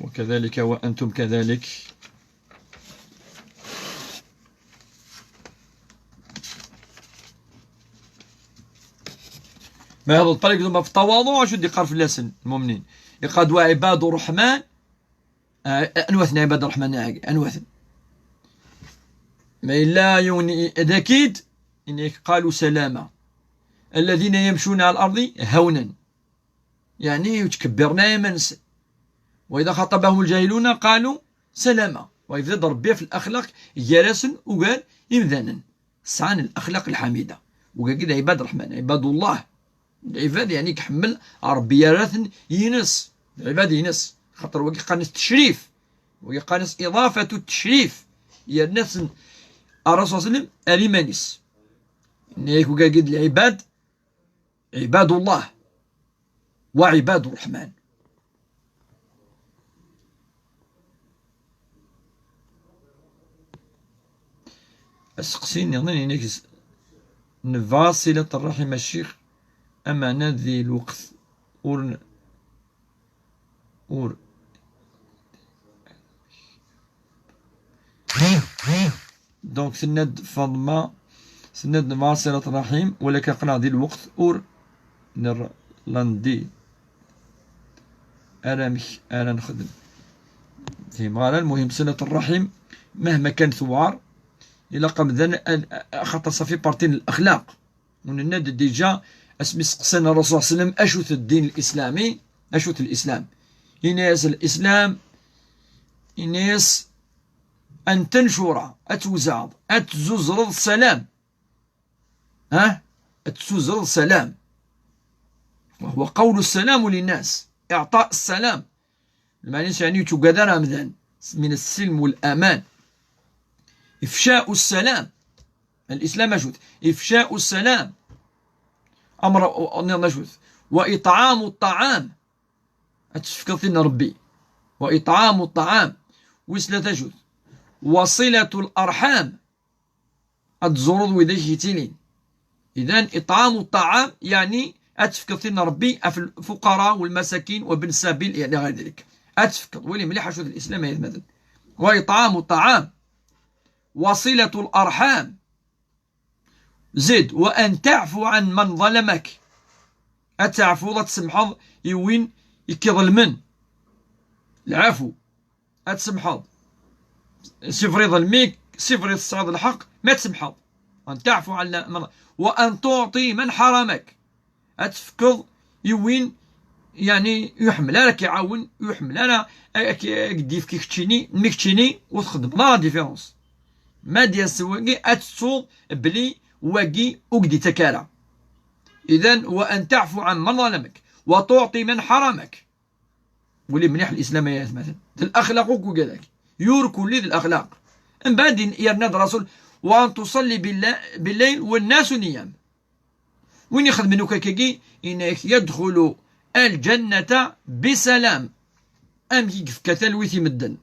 وكذلك وأنتم كذلك. Ma yehḍeḍ, par exemple, ɣef ṭṭawaḍu, acu d-iqqar fell-asen lmumnin? Iqqar-d: وعباد الرحمن. Ah, anwa-ten ɛibad ṛṛeḥman-agi? Anwa-ten? Ma yella yiwen i-, d akid, yenna-yak: قالوا سلاما. الذين يمشون على الأرض هونا. Yeɛni, ur ttkebbiren ara iman-nsen. وإذا خاطبهم الجاهلون قالوا سلاما. Wa yebda-d Ṛebbi ɣef laxlaq gar-asen ugar imdanen. Sɛan laxlaq lḥamida. Wigagi d ɛibad ṛṛeḥman, ɛibadullah. Lɛibad, yeɛni, iḥemmel Ṛebbi, yerra-ten ines. Lɛibad ines. Xaṭer wagi qqaren-as tecrif. Wagi qqaren-as iḍafatu tecrif. Yerna-ten Ṛṛasul ṣalla Llahu ɛalayhi wa sallam ar iman-is. Yenna-yak wigagi d lɛibad, عباد الله وعباد الرحمن. Aseqsi nniḍen inek s-, nebɣa ṣilat ṛṛaḥim a ccix, ameɛna di lweqt ur n-, ur. Donc, tenna-d Faḍma, tenna-d: "Nebɣa ṣilat ṛṛaḥim, walakin aql-aɣ di lweqt ur nerr-, la ndi ara amek ara nexdem." Fhimeɣ ara. Lmuhim, ṣilat ṛṛaḥim, mahma kan tewɛer, ilaq amdan ad, axaṭer ça fait partie n laxlaq. Ur nenna-d déjà, asmi seqsan Ṛṛasul ṣalla Llahu ɛalayhi wa sallam: "Acu-t ddin l-islami? Acu-t lislam?" Yenna-yas: "Lislam", yenna-yas, "an tanshura", ad twezɛeḍ, ad tezzuzreḍ ssalam. Ha? Ad tezzuzreḍ ssalam. وهو قول السلام للناس، إعطاء السلام. Lmeɛna-s, yeɛni, ur yettagad ara amdan, من السلم والأمان. إفشاء السلام. الإسلام acu-t? إفشاء السلام. Amr nniḍen acu-t? وإطعام الطعام. Ad tefkeḍ tin n Ṛebbi. وإطعام الطعام. Wis tlata acu-t? وصلة الأرحام. Ad tzureḍ widak i k-yettilin. إذن إطعام الطعام يعني ad tefkeḍ tin n Ṛebbi ɣef lfuqara والمساكين وابن السبيل، يعني غير ذلك. Ad tefkeḍ. Wali mliḥ acu-t lislam, ay atmaten. وإطعام الطعام. وصلة الأرحام. Zid, وأن تعفو عن من ظلمك. Ad teɛfuḍ, ad tsemḥeḍ i win i k-iḍelmen. Lɛafu. Ad tsemḥeḍ. C'est vrai ḍelmen-ik, c'est vrai tesɛiḍ lḥeqq, ma ad tsemḥeḍ. وأن تعفو عن من، وأن تعطي من حرمك. Ad tefkeḍ i win, yeɛni, ur iḥemmel ara ad k-iɛawen, ur iḥemmel ara ad k-, ad k-d-yefk i keččini, mi keččini ur txeddmeḍ ara différence. Ma d-yas wagi, ad tettuḍ belli wagi ur k-d-ittak ara. إذن وأن تعفو عن من ظلمك وتعطي من حرمك. Wali mliḥ lislam, ay atmaten. D laxlaq akk ugadak. Yur kulli d laxlaq. Mbeɛd, yerna-d Ṛṛasul: "وأن تصلي بالل-، بالليل والناس نيام." Win ixedmen akk akkagi, yenna-ak: "يدخل الجنة بسلام." Amek i yefka talwit i medden,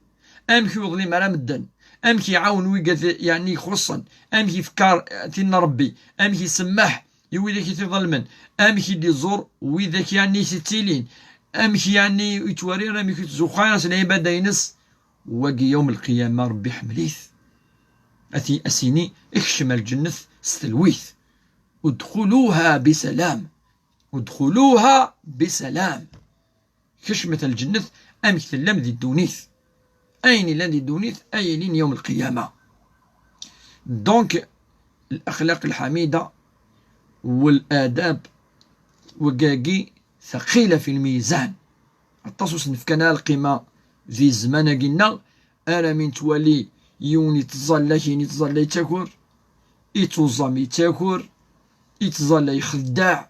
amek ur yeḍlim ara medden, amek iɛawen wigad, yeɛni, ixuṣṣen, amek yefka tin n Ṛebbi, amek isemmeḥ i widak i t-iḍelmen, amek i d-iẓur widak, yeɛni, i t-ittilin, amek, yeɛni, yettwari, amek yettzuxxu s lɛibada-ines. Wagi, yawm lqiyama, Ṛebbi iḥemmel-it. Ad t-, ad s-yini: "Kcem ar lǧennet s telwit. ادخلوها بسلام. ادخلوها بسلام." Kecmet ar lǧennet amek tellam di ddunit. Ayen yellan di ddunit, ay ilin yawm lqiyama. Donc, laxlaq lḥamida, waladab, wagagi, ثقيلة في الميزان. Aṭas ur s-nefkan ara lqima di zzman-agi-nneɣ, armi nettwali yiwen yettẓalla, kyin yettẓalla yettaker, yettuẓam yettaker, yettẓalla ixeddeɛ,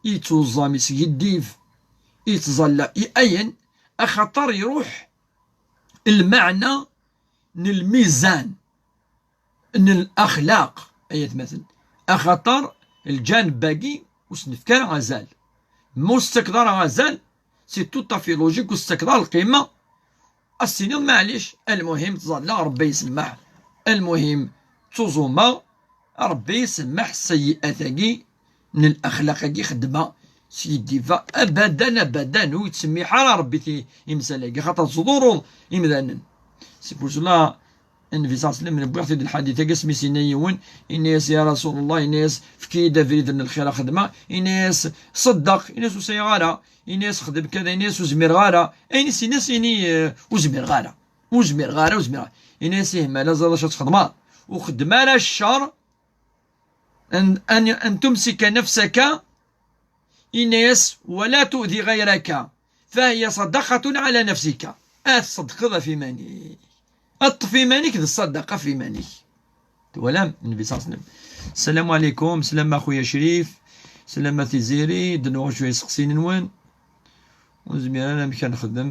yettuẓam yesgiddib, yettẓalla i ayen, axaṭer iruḥ lmeɛna n lmizan n laxlaq, ay atmaten. Axaṭer lǧaneb-agi ur s-nefka ara azal. Ma ur s-tettakeḍ ara azal, c'est tout à fait logique, ur s-tettakeḍ ara lqima, ad s-tiniḍ maɛlic, almuhim tẓalla, Rebbi isemmeḥ, almuhim ttuẓumeɣ, Rebbi isemmeḥ sseyi'at-agi n laxlaq-agi xeddmeɣ, sgiddibeɣ, abadan, abadan, ur yettsemmiḥ ara Rebbi ti-, imsal-agi, xaṭer tettḍurruḍ imdanen. C'est pour cela, Nnbi ṣalla Llahu ɛalayhi wa sallam, wwiɣ-t-id lḥadit-agi, asmi s-yenna yiwen, yenna-yas: "Ya Rasul Allah", yenna-yas, "efk-iyi-d abrid n lxir ad xedmeɣ", yenna-yas: "Ṣeddeq", yenna-yas: "Ur sɛiɣ ara", yenna-yas: "Xdem kada", yenna-yas: "Ur zmireɣ ara", ayen i s-yenna, s-yini, eh, "Ur zmireɣ ara, ur zmireɣ ara, ur zmireɣ ara", yenna-as: "Ih, ma la ẓriɣ acu ad txedmeḍ, ur xeddem ara ccer, an, an, an tumsika nafsaka", yenna-as: "Wa la tu'di ɣayraka, fa hiya sadaqatun ala nafsika", ad tṣeddqeḍ ɣef iman-ik, ad ṭṭef iman-ik d ṣṣadaqa ɣef iman-ik. Twalam, Nnbi ṣalla Llahu ɛalayhi wa sallam. Ssalamu ɛalaykum, sslama a xuya Crif, sslama a Tiziri, d-nuɣ cwiya iseqsiyen-nwen. Ur nezmir ara amek ad nexdem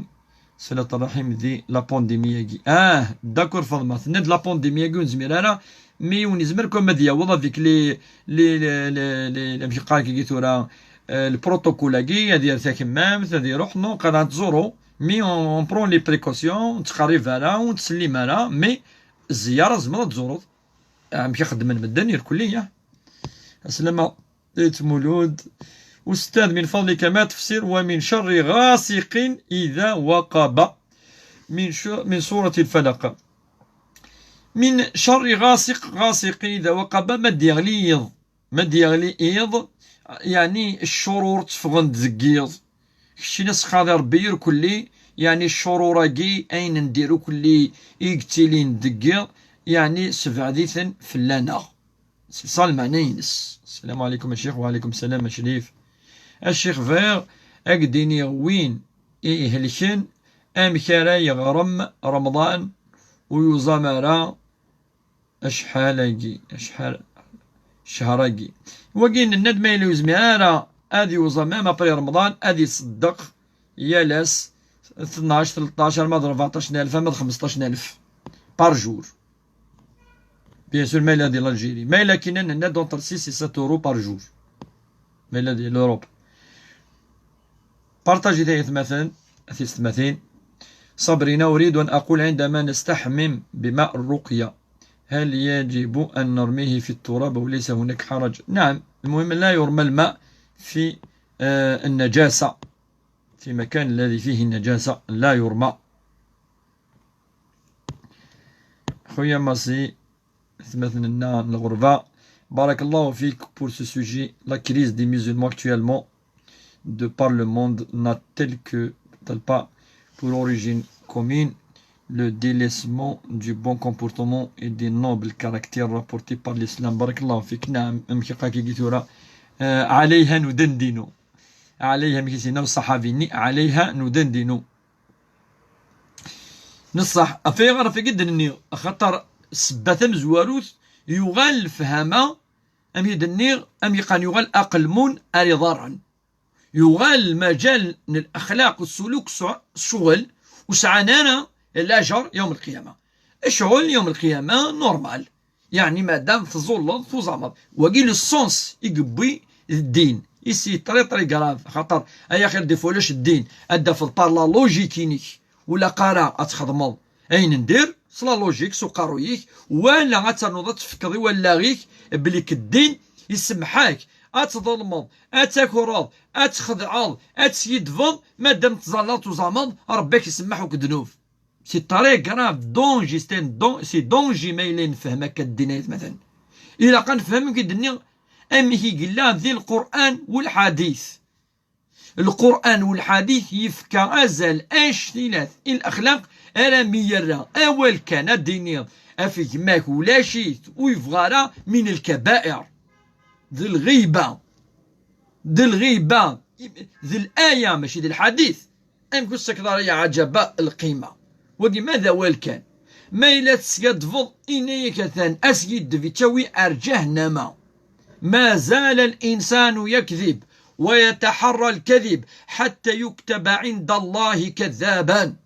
ṣṣilat ṛṛaḥim di la pandémie-agi. Ah, d'accord Faḍma, tenna-d la pandémie-agi ur nezmir ara, mi ur nezmir comme ad yaweḍ avec les, les, les, les, les, amek yeqqar-agi tura, euh, le protocole-agi, ad yerr takemmamt, ad iruḥ, non, qad ad tẓuru, mais on, on prend les précautions, ur nettqerrib ara, ur nettsellim ara, mais zzyara tzemreḍ ad tẓureḍ. Amek i xeddmen medden irkelli, ya. Aslama. Mulud. أستاذ، من فضلك، ما تفسير "ومن شر غاسق إذا وقب" من ش-، من سورة الفلق؟ من شر غاسق، غاسق إذا وقب, ma d-yeɣli yiḍ, ma d-yeɣli iḍ, yeɛni ccurur tteffɣen-d deg yiḍ. Keččini sxaḍi Rebbi irkelli, yeɛni ccurur-agi, ayen n dir ukelli i yettilin deg yiḍ, yeɛni sebɛed-iten fell-aneɣ. Ṣṣa lmeɛna-ines. Ssalamu ɛalaykum a ccix. Wa ɛalaykum ssalam a Crif. A ccix, bɣiɣ ad k-d-iniɣ win i ihelken amek ara yeɣrem Remḍan ur yuẓam ara acḥal-agi, acḥal, ccher-agi. Wagi nenna-d ma yella ur yezmir ara ad yuẓam même après Remḍan, ad iṣeddeq yal ass tnac, tleṭṭac, arma d rbeɛṭac n alef, arma d xmesṭac n alef par jour. Bien sûr, ma yella di l'Algérie. Ma yella kina nenna-d entre six et sept euros par jour. Ma yella di l'Europe. Partagez-t ay atmaten, a tiyessetmatin. Sabrina: أريد أن أقول عندما نستحمم بماء الرقية، هل يجب أن نرميه في التراب أو ليس هناك حرج؟ نعم، المهم لا يرمى الماء في، آه، النجاسة، في مكان الذي فيه النجاسة لا يرمى. خويا ماسي، ثمثنا الغربة. بارك الله فيك pour ce sujet, la crise des musulmans actuellement de par le monde n'a-t-elle que, n'a-t-elle pas pour origine commune le délaissement du bon comportement et des nobles caractères rapportés par l'islam. بارك الله فيك. نعم, amek akka i tura, euh, عليها ندندن. عليها, amek i s-yenna uṣaḥabi-nni, عليها ندندن. Neṣṣaḥ, ɣef ayɣer ɣef i d-nniɣ, axaṭer ssebba tamezwarut yuɣal lefhama, amek i d-nniɣ, amek i qqaren, yuɣal aqelmun ar iḍarren. Yuɣal lmajal n laxlaq, ssuluk, s-, ccɣel, ur sɛan ara lajer yawm lqiyama. Ccɣel yawm lqiyama, normal. Yeɛni, madam tẓulleḍ, tuẓameḍ. Wagi le sens i yewwi ddin. I c'est très, très grave. Xaṭer, ay axir, des fois ulac ddin. Ad d-tafeḍ par la logique-inek. Ur ilaq ara ad txedmeḍ ayen n dir, s la logique, s uqerruy-ik, wala ad ternuḍ ad tefkeḍ i wallaɣ-ik belli k ddin isemmeḥ-ak ad tḍelmeḍ, ad takreḍ, ad txedɛeḍ, ad teskiddbeḍ, madam tẓallaḍ tuẓameḍ, Rebbi ad k-isemmeḥ akk ddnub. C'est très grave, danger, c'est un dan-, c'est danger ma yella nefhem akka ddin ay atmaten. Ilaq ad nefhem amek i d-nniɣ, amek i yella di Lqur'an u lḥadit. Lqur'an u lḥadit yefka azal anect-ilat i laxlaq armi yerra awal kan ad d-iniḍ ɣef gma-k ulac-it ur yebɣa ara min lkabair. D lɣiba. D lɣiba. D laya, mačči d lḥadit. Amek ur tettakeḍ ara ya Ɛǧaba lqima? Wagi ma d awal kan. Ma yella teskaddbeḍ, ini-ak atan askiddeb yettawi ar ǧahennama. ما زال الإنسان يكذب ويتحرى الكذب حتى يكتب عند الله كذابا.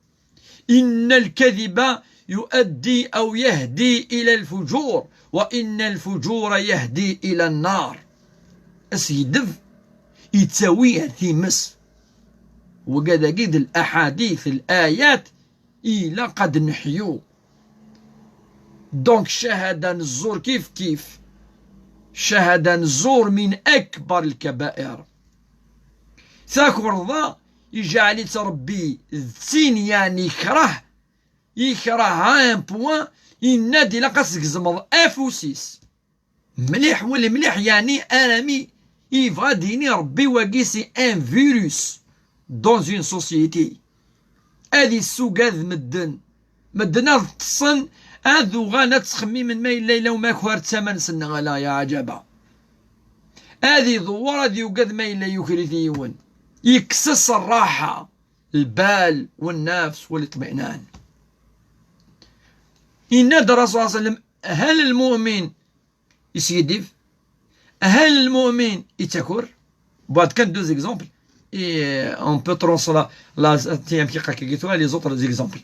إن الكذب يؤدي أو يهدي إلى الفجور، وإن الفجور يهدي إلى النار. Askiddeb yettawi ar times. Wagad-agi d الأحاديث, الآيات, ilaq ad neḥyu. Donc, ccahada n zzur kif kif. Ccahada n zzur من أكبر الكبائر. Takerḍa, ijeɛl-itt Rebbi d tin, yeɛni yekreh, yekreh à un point, yenna-d ilaq ad s-tgezmeḍ afus-is. Mliḥ, wali mliḥ, yeɛni arami yebɣa ad d-yini Rebbi wagi c'est un virus dans une société. Ad issugad medden. Medden ad ṭṭsen, ad uɣalen ad ttxemmimen ma yella yella umakar d tama-nsen neɣ ala, ya Ɛǧaba. Ad idewwer, ad yugad ma yella yuker-it yiwen. Yekkes-as rraḥa, lbal, والنفس, والاطمئنان. Yenna-d Rasul صلى الله عليه وسلم: هل المؤمن yeskiddib? هل المؤمن yettaker? Bon, kan deux exemples. Et, euh, on peut transformer la, la, tiens, qui, qui, qui, les autres exemples.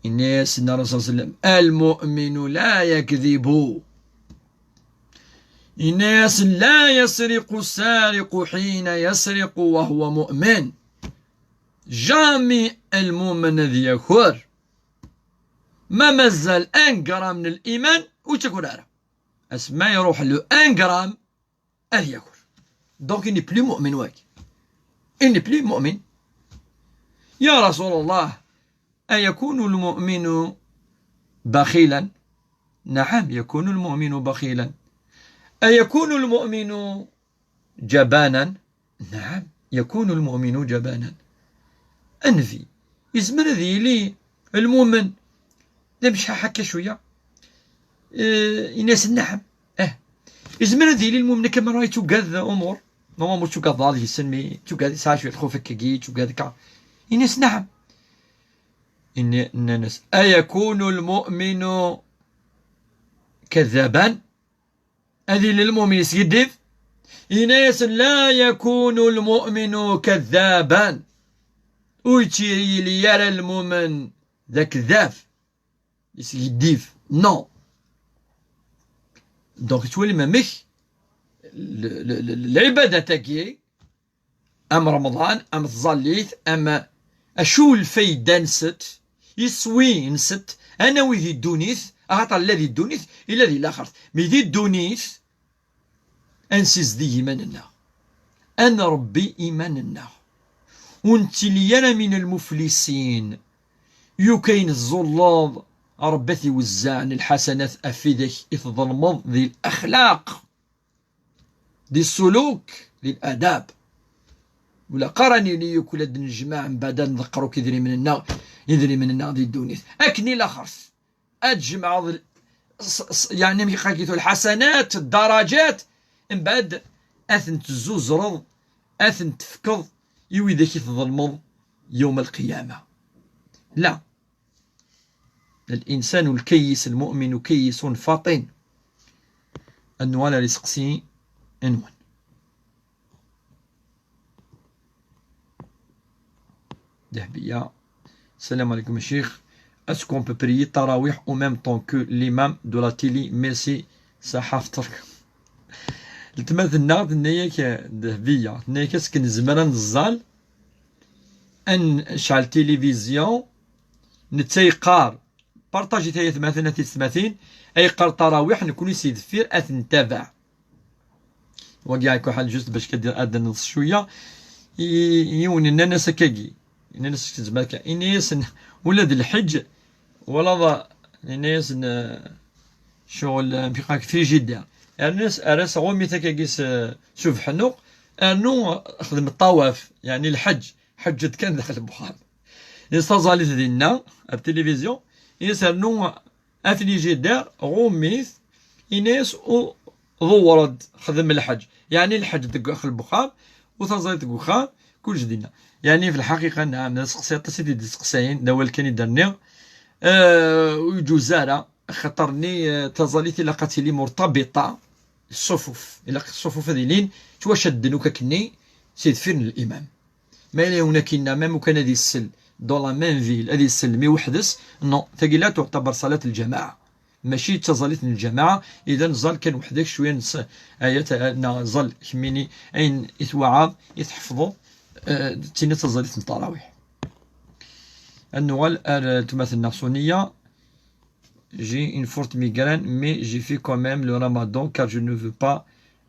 Yenna-yasen Rasul صلى الله عليه وسلم: المؤمن لا يكذب. Yenna-yasen: لا يسرق السارق حين يسرق وهو مؤمن. Jamais lmumen ad yaker ma mazal un gramme n liman ur yettaker ara. Asma iruḥ le un gramme, ad yaker. Donc, il n'est plus mu'min wagi. Il n'est plus mu'min. يا رسول الله، أيكون المؤمن بخيلا؟ نعم، يكون المؤمن بخيلا. أيكون المؤمن جبانا؟ نعم، يكون المؤمن جبانا. Anvi yezmer ad yili lmumen d amecḥaḥ akka cwiya? Eh, yenna-yasen: نعم. Eh. Yezmer ad yili lmumen akka merra yettugad umur. Normalement ur ttugadeḍ ad yessen, mi yettugad, yesɛa cwiṭ lxuf akkagi, yettugad akka. Yenna-yasen: نعم. Yenna-, nnan-as: أيكون المؤمن كذابا؟ Ad yili lmumen yeskiddib? Yenna-yasen: لا يكون المؤمن كذابا. Ur yettili ara lmumen d akeddab, yeskiddib. Non. Donc, tettwalim amek l-, l-, l-, lɛibadat-agi, am Remḍan, am tẓallit, am acu lfayda-nsent, iswi-nsent, ad nawi di ddunit, axaṭer la di ddunit, illa di laxert. Mi di ddunit, ad nsizdeg iman-nneɣ, ad nṛebbi iman-nneɣ, ur nettili ara من المفلسين. Yukayen tẓulleḍ, Ṛebbi ad t-iwezzeɛ n lḥasanat ɣef widak i tḍelmeḍ di laxlaq, di ssuluk, di ladab. Ula qqar ad nili yakk la d-nejmeɛ, mbeɛd ad nḍeqqer akk idrimen-nneɣ, idrimen-nneɣ di ddunit. Akken i laxert. Ad tjemɛeḍ l-, s-, s-, yeɛni, amek i qqaren, lḥasanat, ddarajat, mbeɛd ad tent-tezzuzreḍ, ad tent-tefkeḍ i widak i tḍelmeḍ yawm lqiyama. La. الإنسان الكيس، المؤمن كيس فطن. Ad nuɣal ar iseqsi-nwen. Dehbiya. Salam alaikum, Cheikh. Est-ce qu'on peut prier tarawih en même temps que l'imam de la télé? Merci, Sahaf Turk. Letma tenna, tenna-yak Dehbiya, tenna-yak est-ce que nezmer ad neẓẓal, ad necɛel tilivizyu, netta yeqqar, partajit ay atmaten, a tiyessetmatin, ay yeqqar tarawih, nekni si deffir ad t-ntabaɛ. Wagi akk ḥal juste bac kad-, ad neḍs cwiya. I, yiwen nnan-as akkagi, nnan-as tezmer kan, ini-yasen ula d lḥeǧ, wala d-, nnan-yasen, eh, ccɣel, eh, amek qqaren, frigidaire. Rnu-as, err-as ɣummi-t akkagi s, s ubeḥnuq, rnu xdem ṭṭawaf, yeɛni lḥeǧ, ḥeǧǧet kan daxel n uxxam. Ini-as taẓallit dinna, ar tilivizyu, ini-as rnu afrigidaire, ɣummi-t, ini-as u-, ḍewwer-d, xdem lḥeǧ. Yeɛni lḥeǧ deg daxel n uxxam, U taẓallit deg uxxam, kullec dinna. Yeɛni, fi lḥaqiqa, nɛam, d aseqsi aṭas i t-id-iseqsayen, d awal kan i d-rniɣ. Eh, ur yeǧuz ara, axaṭer-nni, eh, taẓallit ilaq ad tili murtabiṭa, ṣṣufuf. Ilaq ṣṣufuf ad ilin ttwacadden akk akkenni si deffir n limam. Ma yella yiwen akkinna, même ukan ad isel dans la même ville, ad isel mi weḥd-s, non, tagi la tuɛtabar ṣalat lǧamaɛa. Mačči d taẓallit n lǧamaɛa, idan ẓal kan weḥd-k cwiya n s-, ayat, eh, neɣ ẓal kemmini ayen i twaɛaḍ, i tḥefḍeḍ, eh, d tin i d taẓallit n ttarawiḥ. Ad nuɣal ar, eh, tmat-nneɣ Suniya. J'ai une forte migraine, mais j'ai fait quand même le ramadan car je ne veux pas,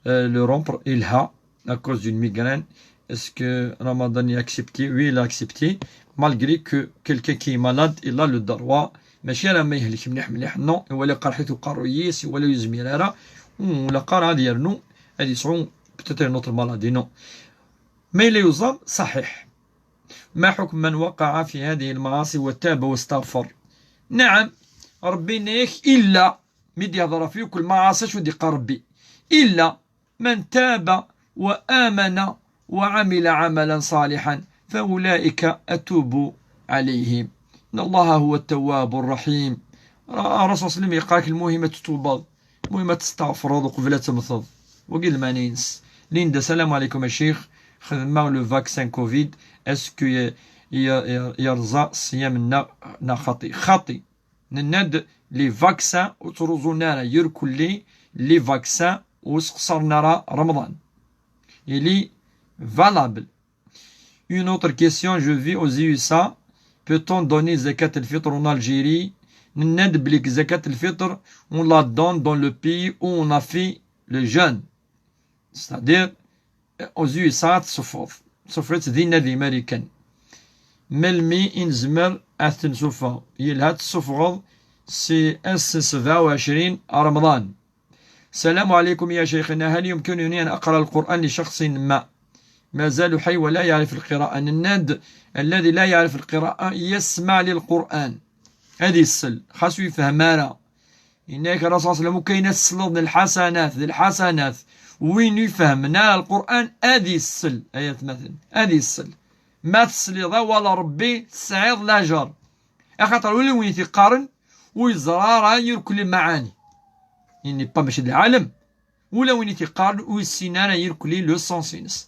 euh, le rompre. Ilha, à cause d'une migraine. Est-ce que Ramadan est accepté? Oui, il est accepté. Malgré que quelqu'un qui est malade, il a le droit. Mačči ara ma yehlek mliḥ mliḥ, non. Wala qerḥit uqerruy-is, wala yezmir ara. Wala qqar ad yernu, ad yesɛu peut-être une autre maladie, non. Ma yella yuẓam, صحيح. ما حكم من وقع في هذه المعاصي وتاب واستغفر؟ نعم، ربي نيك إلا مدي هضر في كل معاصي شو دي قال ربي؟ إلا من تاب وآمن وعمل عملا صالحا فأولئك أتوب عليهم. إن الله هو التواب الرحيم. الرسول صلى الله عليه وسلم يقال المهم تتوب، المهم تستغفر وقبل تمثض. وقيل ما نينس. ليندا، السلام عليكم يا شيخ. خدمة لو فاكسان كوفيد، اسكو ي-، ي-، ي-، يرزا الصيام النا-، نا خاطي؟ خاطي. نناد لي فاكسان وتروزو نارا يركلي لي فاكسان وسقصر نارا رمضان. إلي فالابل. Une autre question, je vis aux U S A. Peut-on donner zakat al-fitr en Algérie? نناد بليك زكاة الفطر on la donne dans le pays où on a fait le jeûne. C'est-à-dire, aux U S A ad tsuffɣeḍ. Tsuffɣeḍ dinna di Marikan. Melmi i nezmer ad t-nsuffeɣ? Yelha ad tsuffɣeḍ si ass n sebɛa u ɛecrin Remḍan. السلام عليكم يا شيخنا، هل يمكنني أن أقرأ القرآن لشخص ما؟ ما زال حي ولا يعرف القراءة. نناد الذي لا يعرف القراءة يسمع للقرآن. هذه السل. خاصو يفهم أرى. Yenna-yak Rasul صلى الله عليه وسلم, وكاين السلط الحسنات، ذي الحسنات. Win ifehmen ara Lqur'an, ad isel, ay atmaten, ad isel. Ma tesliḍ awal Ṛebbi, tesɛiḍ lajeṛ. Axaṭer ula win i t-iqqaren, ur yeẓra ara irkel lmaɛani. Yenna-yak mačči d lɛalem. Ula win i t-iqqaren, ur yessin ara irkel le sens-ines.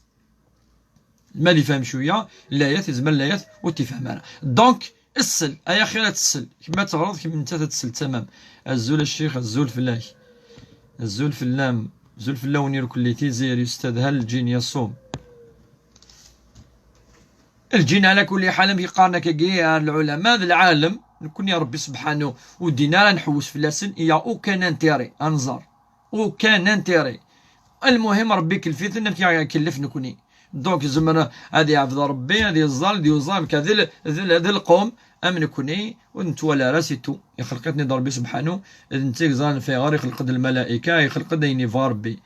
Ma d ifhem cwiya, layat, yezmer layat, ur t-ifhem ara. Donc, ssel, ay axir ad tessel. Kemm ad teɣreḍ, kemm nettat ad tessel, tamam. Azul a ccix, azul fell-ak. Azul fell-am, azul fell-awen irkelli, Tiziri, Ustad, ha lǧin yaṣum. Lǧin, ɛla kulli ḥal, amek i qqaren akkagi ar lɛulama, d lɛalem, nekkni Ṛebbi sebḥanu, ur ddin ara nḥewwes fell-asen, il y a aucun intérêt, ad nẓer. Aucun intérêt. Lmuhim, Ṛebbi ikellef-iten amek i aɣ-ikellef nekkni. Donc, yezmer ad iɛbed Ṛebbi, ad iẓẓal, ad yuẓam, ka d l-, d l-, d lqum am nekkni, ur nettwali ara, c'est tout. Ixleq-iten-id Ṛebbi sebḥanu, d netta i yeẓran f ayɣer ixleq-d lmalayka, ixleq-d ayen yebɣa Ṛebbi.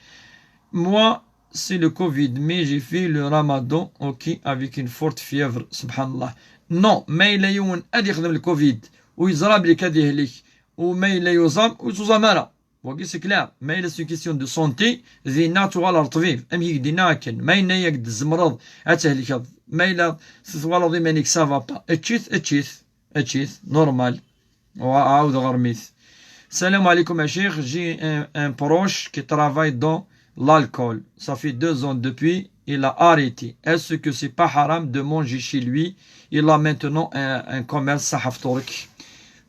Moi, c'est le covid, mais j'ai fait le ramadan, ok, avec une forte fièvre, subhanallah. Non, ma yella yiwen ad yexdem le covid, u yeẓra belli ad yehlek, u ma yella yuẓam, ur yettuẓam ara. Wagi c'est clair. Ma yella c'est une question de santé, dinna tuɣal ar ṭṭbib. Amek i k-d-yenna akken. Ma yenna-yak-d tzemreḍ ad thelkeḍ. Ma yella twalaḍ iman-ik ça va pas, ečč-it, ečč-it, ečč-it, normal. Wa-, ɛawdeɣ ɣer mit. Salam alaikum a cheikh, j'ai un, un proche qui travaille dans l'alcool. Ça fait deux ans depuis, il a arrêté. Est-ce que c'est pas haram de manger chez lui? Il a maintenant un, un commerce, صحة فطورك.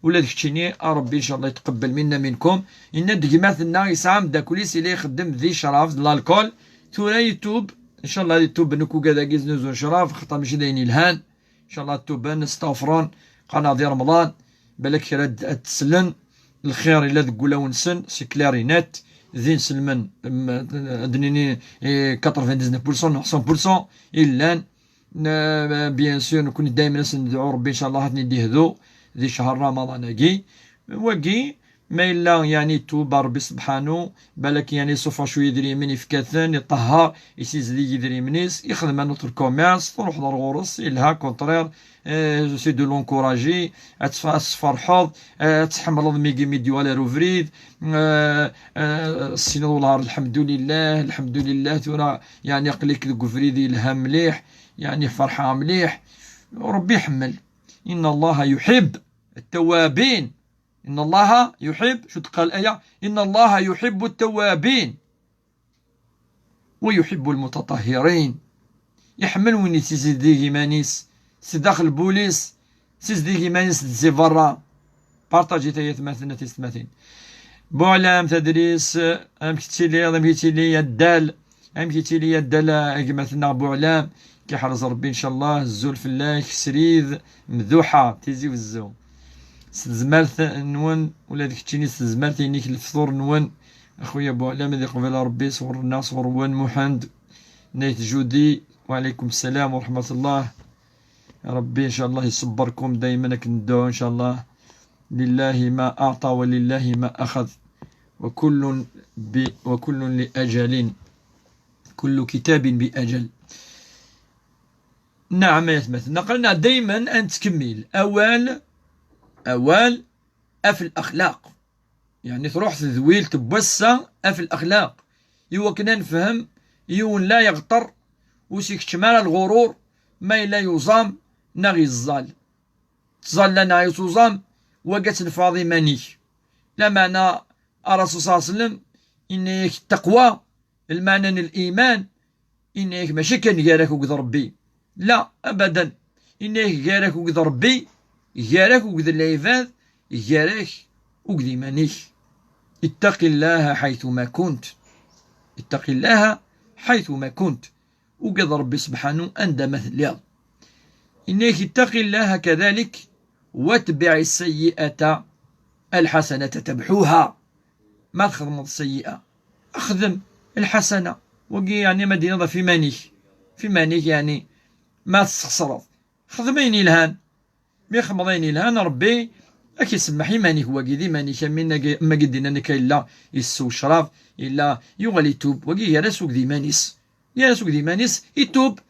Ula d keččini, a Ṛebbi, ncallah, yetqebbel minna minkum. Yenna-d gma-tneɣ yesɛa ameddakel-is, yella ixeddem di ccrab, d l'alcool. Tura yetub, ncallah ad yetub nekk ugad-agi znuzu n ccrab, xaṭer mačči d ayen yelhan. Ncallah tuben, staɣfren, qqaren-aɣ di Remḍan, balak kra ad, ad t-slen, lxir yella deg wulawen-nsen, c'est clair et net, d inselmen, m-, ad d-nini, eh, quatre-vingt-dix-neuf pour cent neɣ cent pour cent i llan. N-, bien sûr, nekkni daymen ad sen-nedɛu Ṛebbi, ncallah, ad ten-id-ihdu di ccher Remḍan-agi. Wagi, Ma yella, yeɛni, itub ar Rebbi subḥanu, balak, yeɛni, sufa cwi idrimen, ifka-ten, iṭehher, isizdeg idrimen-is, ixdem un autre commerce, truḥeḍ ar ɣur-s, yelha, contraire, euh, c'est de l'encourager, ad tf-, ad tferḥeḍ, euh, ad tḥemmleḍ mi, mi d-yuɣal ar ubrid, euh, euh, ssineḍ wellah, lḥemdulillah, lḥemdulillah, tura, yeɛni, aql-ik deg ubrid yelha mliḥ, yeɛni, ferḥeɣ mliḥ. Rebbi iḥemmel. إن الله يحب التوابين. إن الله يحب، شو تقال الآية؟ إن الله يحب التوابين ويحب المتطهرين. Iḥemmel win yessizdig iman-is si daxel n wul-is, sizdig iman-is si berra. Partager-it ay atmaten, a tiyessetmatin. Buɛlam Tadris, amek tettiliḍ, amek yettili addal? Amek yettili addal a gma-tneɣ Buɛlam? K-iḥrez Rebbi, ncallah, azul fell-ak, srid, mduḥa, Tizi Wezzu. S tezmert-nwen, ula d keččini s tezmert-inek, leftur-nwen, a xuya Buɛlam, ad iqbel Rebbi sɣur-nneɣ, sɣur-wen, Muḥend, Nayt Judi, wa ɛlaykum ssalam wa raḥmat Llah. Rebbi, ncallah, iṣebberkum dayman akken nedɛu, ncallah. لله ما أعطى ولله ما أخذ. وكل ب-، وكل لأجل. كل كتاب بأجل. Naɛam, ay atmaten, aql-aneɣ dayman ad nettkemmil. Awal, awal af laxlaq. Yeɛni truḥ tedwilt n wass-a af laxlaq, i wakken ad nefhem yiwen la yeɣter, ur s-ikeččem ara lɣurur, ma yella yuẓam neɣ yeẓẓal. Ttẓalla neɣ yettuẓam, wagi ad tnefɛeḍ iman-ik. Lameɛna Ṛṛasul ṣalla Llahu ɛalayhi wa sallam yenna-yak ttaqwa, lmeɛna n liman, yenna-yak mačči kan gar-ak akked Ṛebbi. La, abadan. Yenna-yak gar-ak akked Ṛebbi, gar-ak akked lɛibad, gar-ak akked iman-ik. اتق الله حيثما كنت. اتق الله حيثما كنت. Ugad Ṛebbi subḥanu anda ma telliḍ. Yenna-yak اتق الله كذلك وأتبع السيئة الحسنة تمحها. Ma txedmeḍ seyyi'a, xdem lḥasana. Wagi, yeɛni, ma d-tiniḍ ɣef iman-ik, ɣef iman-ik, yeɛni, ma tesxeṣreḍ, xdem ayen yelhan. Mi txedmeḍ ayen yelhan, Ṛebbi ad k-isemmeḥ iman-ik, wagi d iman-ik, am win-agi, am wagi d-yennan akka yella yessew ccrab, yella yuɣal itub, wagi gar-as akked iman-is. Gar-as akked iman-is, itub,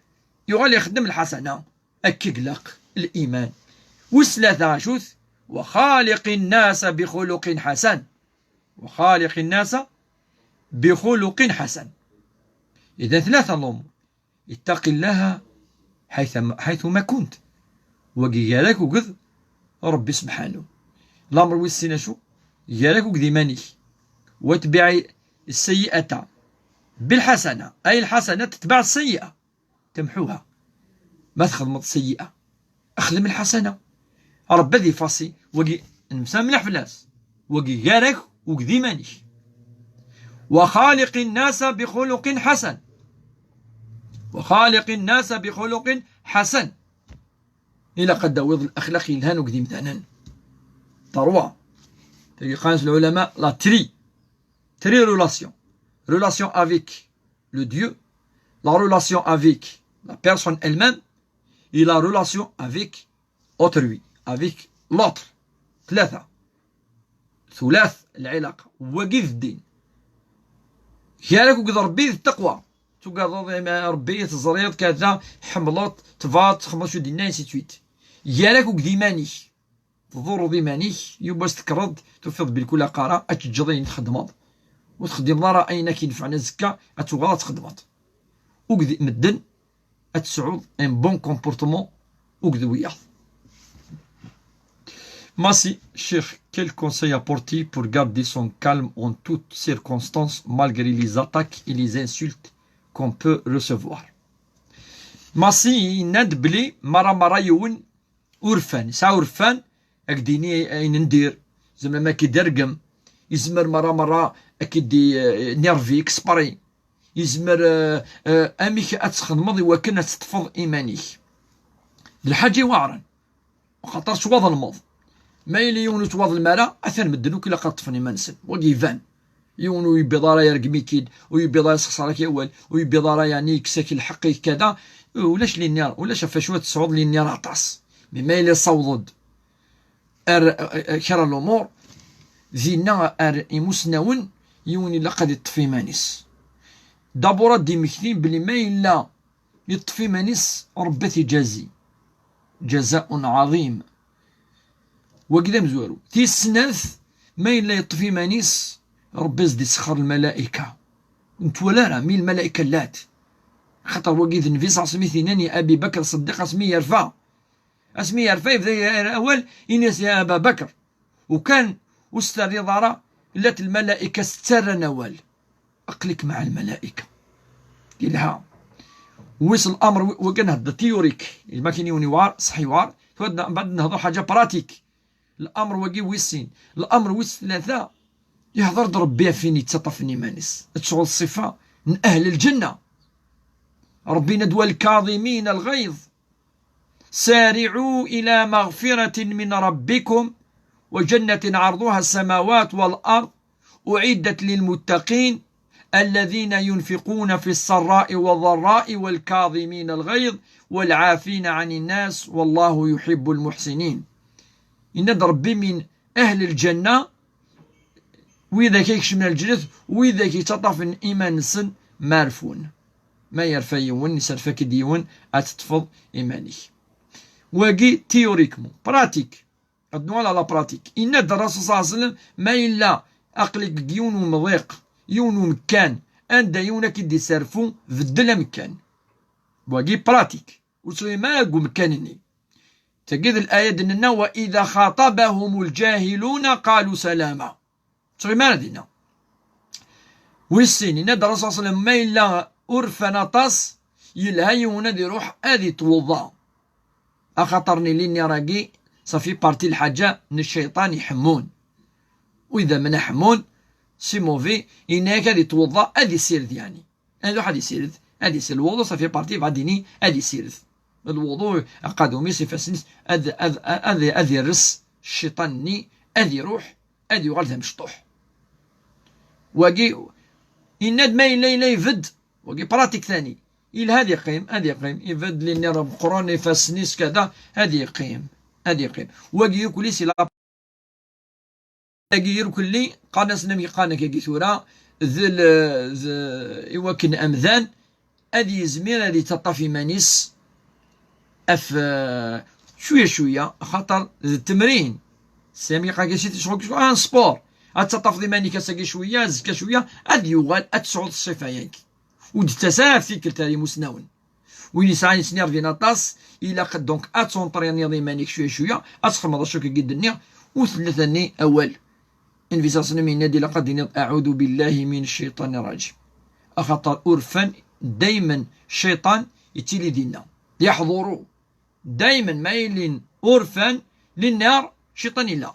yuɣal ixeddem lḥasana. Akka i ilaq liman. Wis tlata, acu-t? وخالق الناس بخلق حسن. وخالق الناس بخلق حسن. Idan tlata n lumuṛ. اتق الله حيثما، حيثما كنت. Wagi gar-ak akked Ṛebbi subḥanu. Lameṛ wis sin acu? Gar-ak akked iman-ik. وأتبع السيئة بالحسنة، أي الحسنة تتبع السيئة. تمحوها. Ma txedmeḍ seyyi'a, xdem lḥasana. Ṛebbi ad ifasi, wagi nemsa mliḥ fell-as. Wagi gar-ak akked iman-ik. وخالق الناس بخلق حسن. وخالق الناس بخلق حسن. Ilaq ad d-tawiḍ laxlaq yelhan akked imdanen. Trois. Tagi qqaren-as lɛulama la tri. Tri relation. Relation avec le Dieu, la relation avec la personne elle-même et la relation avec autrui, avec l'autre. Tlata. Thulat lɛilaqa. Wagi d ddin. Gar-ak akked Ṛebbi d ttaqwa. Tugadeḍ Ṛebbi, teẓriḍ, kada, tḥemmleḍ, tebɣaḍ, txedmeḍ acu d-yenna, ainsi de suite. Gar-ak akked iman-ik. Tḍurreḍ iman-ik, yiwwas tekkreḍ, tufiḍ belkul aqara, ad teǧǧeḍ ayen txeddmeḍ. Ur txeddmeḍ ara ayen ad k-inefɛen azekka, ad tuɣaleḍ ad txeddmeḍ. Akked medden, ad tesɛuḍ un bon comportement akked wiyaḍ. Massi, Cheikh, quel conseil apporter pour garder son calme en toutes circonstances, malgré les attaques et les insultes qu'on peut recevoir? Massi yenna-d belli mara mara yiwen urfan, yesɛa urfan, ad k-d-yini ayen n dir, zemren ad k-id-irgem, yezmer mara mara ad k-id-, eh, nervi, exprès, yezmer, eh, eh, amek ad txedmeḍ i wakken ad teṭṭfeḍ iman-ik. D lḥaǧa iweɛren, axaṭer ttwaḍelmeḍ. Ma yella yiwen ur ttwaḍlem ara, atan medden akk ilaq ad ṭṭfen iman-nsen. Wagi iban. Yiwen ur yebbiḍ ara yergem-ik-id, ur yebbiḍ ara yessexṣer-ak awal, ur yebbiḍ ara, yeɛni, yekkes-ak lḥeqq-ik kada, ulac linniṛ, ulac ɣef wacu ad tesɛuḍ linniṛ aṭas. Mais ma yella yessaweḍ-d ar, ar, ar kra n lumuṛ, Dinna ar imusnawen, yiwen ilaq ad iṭṭef iman-is. Dabur ad d-imekti belli ma yella iṭṭef iman-is, Ṛebbi ad t-iǧazi ǧazaun ɛaḍim. Wagi d amezwaru. Tis snat, ma yella yeṭṭef iman-is, Ṛebbi ad s-d-isexxer lmalayka. Ur nettwali ara mi lmalayka llant. Xaṭer wagi d Nnbi ṣaṣa mi t-innan i Abi Bakr Ṣeddiq asmi yerfa. Asmi yerfa, yebda yer awal, ini-as: "Ya Aba Bakr." Ukan ur s-terriḍ ara, llant lmalayka s-ttarran awal. Aql-ik مع الملائكة. Yelha. Wis l'amr, wi-, wagi nhedder théorique. Ma kan yiwen yewɛer, ṣṣeḥ yewɛer. Tura mbeɛd nehder ḥaǧa pratique. L'amr wagi wis sin. L'amr wis tlata, ihder-d Ṛebbi ɣef win yettaṭṭafen iman-is. Ad tesɛuḍ ṣṣifa n أهل الجنة. Ṛebbi yenna-d: "والكاظمين الغيظ". سارعوا إلى مغفرة من ربكم وجنة عرضها السماوات والأرض أعدت للمتقين الذين ينفقون في السراء والضراء والكاظمين الغيظ والعافين عن الناس والله يحب المحسنين. Yenna-d Ṛebbi من أهل الجنة, widak ay ikecmen lǧennet, widak yettaṭṭafen iman-nsen ma rfun. Ma yerfa yiwen, yesserfa-k-id yiwen, ad teṭṭfeḍ iman-ik. Wagi, théoriquement. Pratique. Ad nuɣal à la pratique. Yenna-d Ṛṛasul ṣalla Llahu ɛalayhi wa sallam, ma yella aql-ik deg yiwen umḍiq, yiwen umekkan, anda yiwen ad k-id-iserfu, beddel amekkan. Wagi pratique. Ur ttɣimi ara deg umekkan-nni. Tagi d laya d-nenna: "وإذا خاطبهم الجاهلون قالوا سلاما". Ur ttɣimi ara dinna. Wis sin, yenna-d Ṛṛasul ṣalla Llahu ɛalayhi wa sallam, ma yella ur rfan aṭas, yelha yiwen ad iruḥ ad itweḍḍa. Axaṭer nili nniɣ-agi, ça fait partie lḥaǧa n cciṭan iḥemmun. Wid amen aḥemmun, c'est mauvais, yenna-yak ad itweḍḍa, ad issired yeɛni. Ad iruḥ ad issired, ad issired. Lwuḍu, ça fait partie, bɣa d-ini, ad issired. Lwuḍu, aqadum-is, ifassen-is, ad, ad, ad, ad irres cciṭan-nni, ad iruḥ, ad yuɣal d amecṭuḥ. Wagi, yenna-d ma yella, yella ibedd, wagi pratique tani. Yelha ad iqqim, ad iqqim, ibedd linni meqqren ifassen-is kada, ad iqqim, ad iqqim. Wagi irkelli si la Dagi irkelli, qqaren-asen amek i qqaren akkagi tura, d l-, d, i wakken amdan ad yezmir ad yettaṭṭaf iman-is af, eh, cwiya cwiya, axaṭer d temrin. Sami qagi si tisɣuk, ah, sport. Ad taṭṭafeḍ iman-ik ass-agi cwiya, azekka cwiya, ad yuɣal, ad tesɛuḍ ṣṣifa-yagi. Ur d-tettas ara ɣef tikkelt ar imusnawen. Win yesɛan yesnirvin aṭas, ilaq donc ad tunṭriniḍ iman-ik cwiya cwiya, ad txedmeḍ acu akka i d-nniɣ, ur tella tanni awal. Nnbi ṣalla Llahu ɛalayhi wa sallam yenna-d ilaq ad d-tiniḍ: "أعوذ بالله من الشيطان الرجيم". Axaṭer urfan daymen cciṭan yettili dinna. Yaḥḍuru. Daymen ma ilin urfan linnar, cciṭan illa.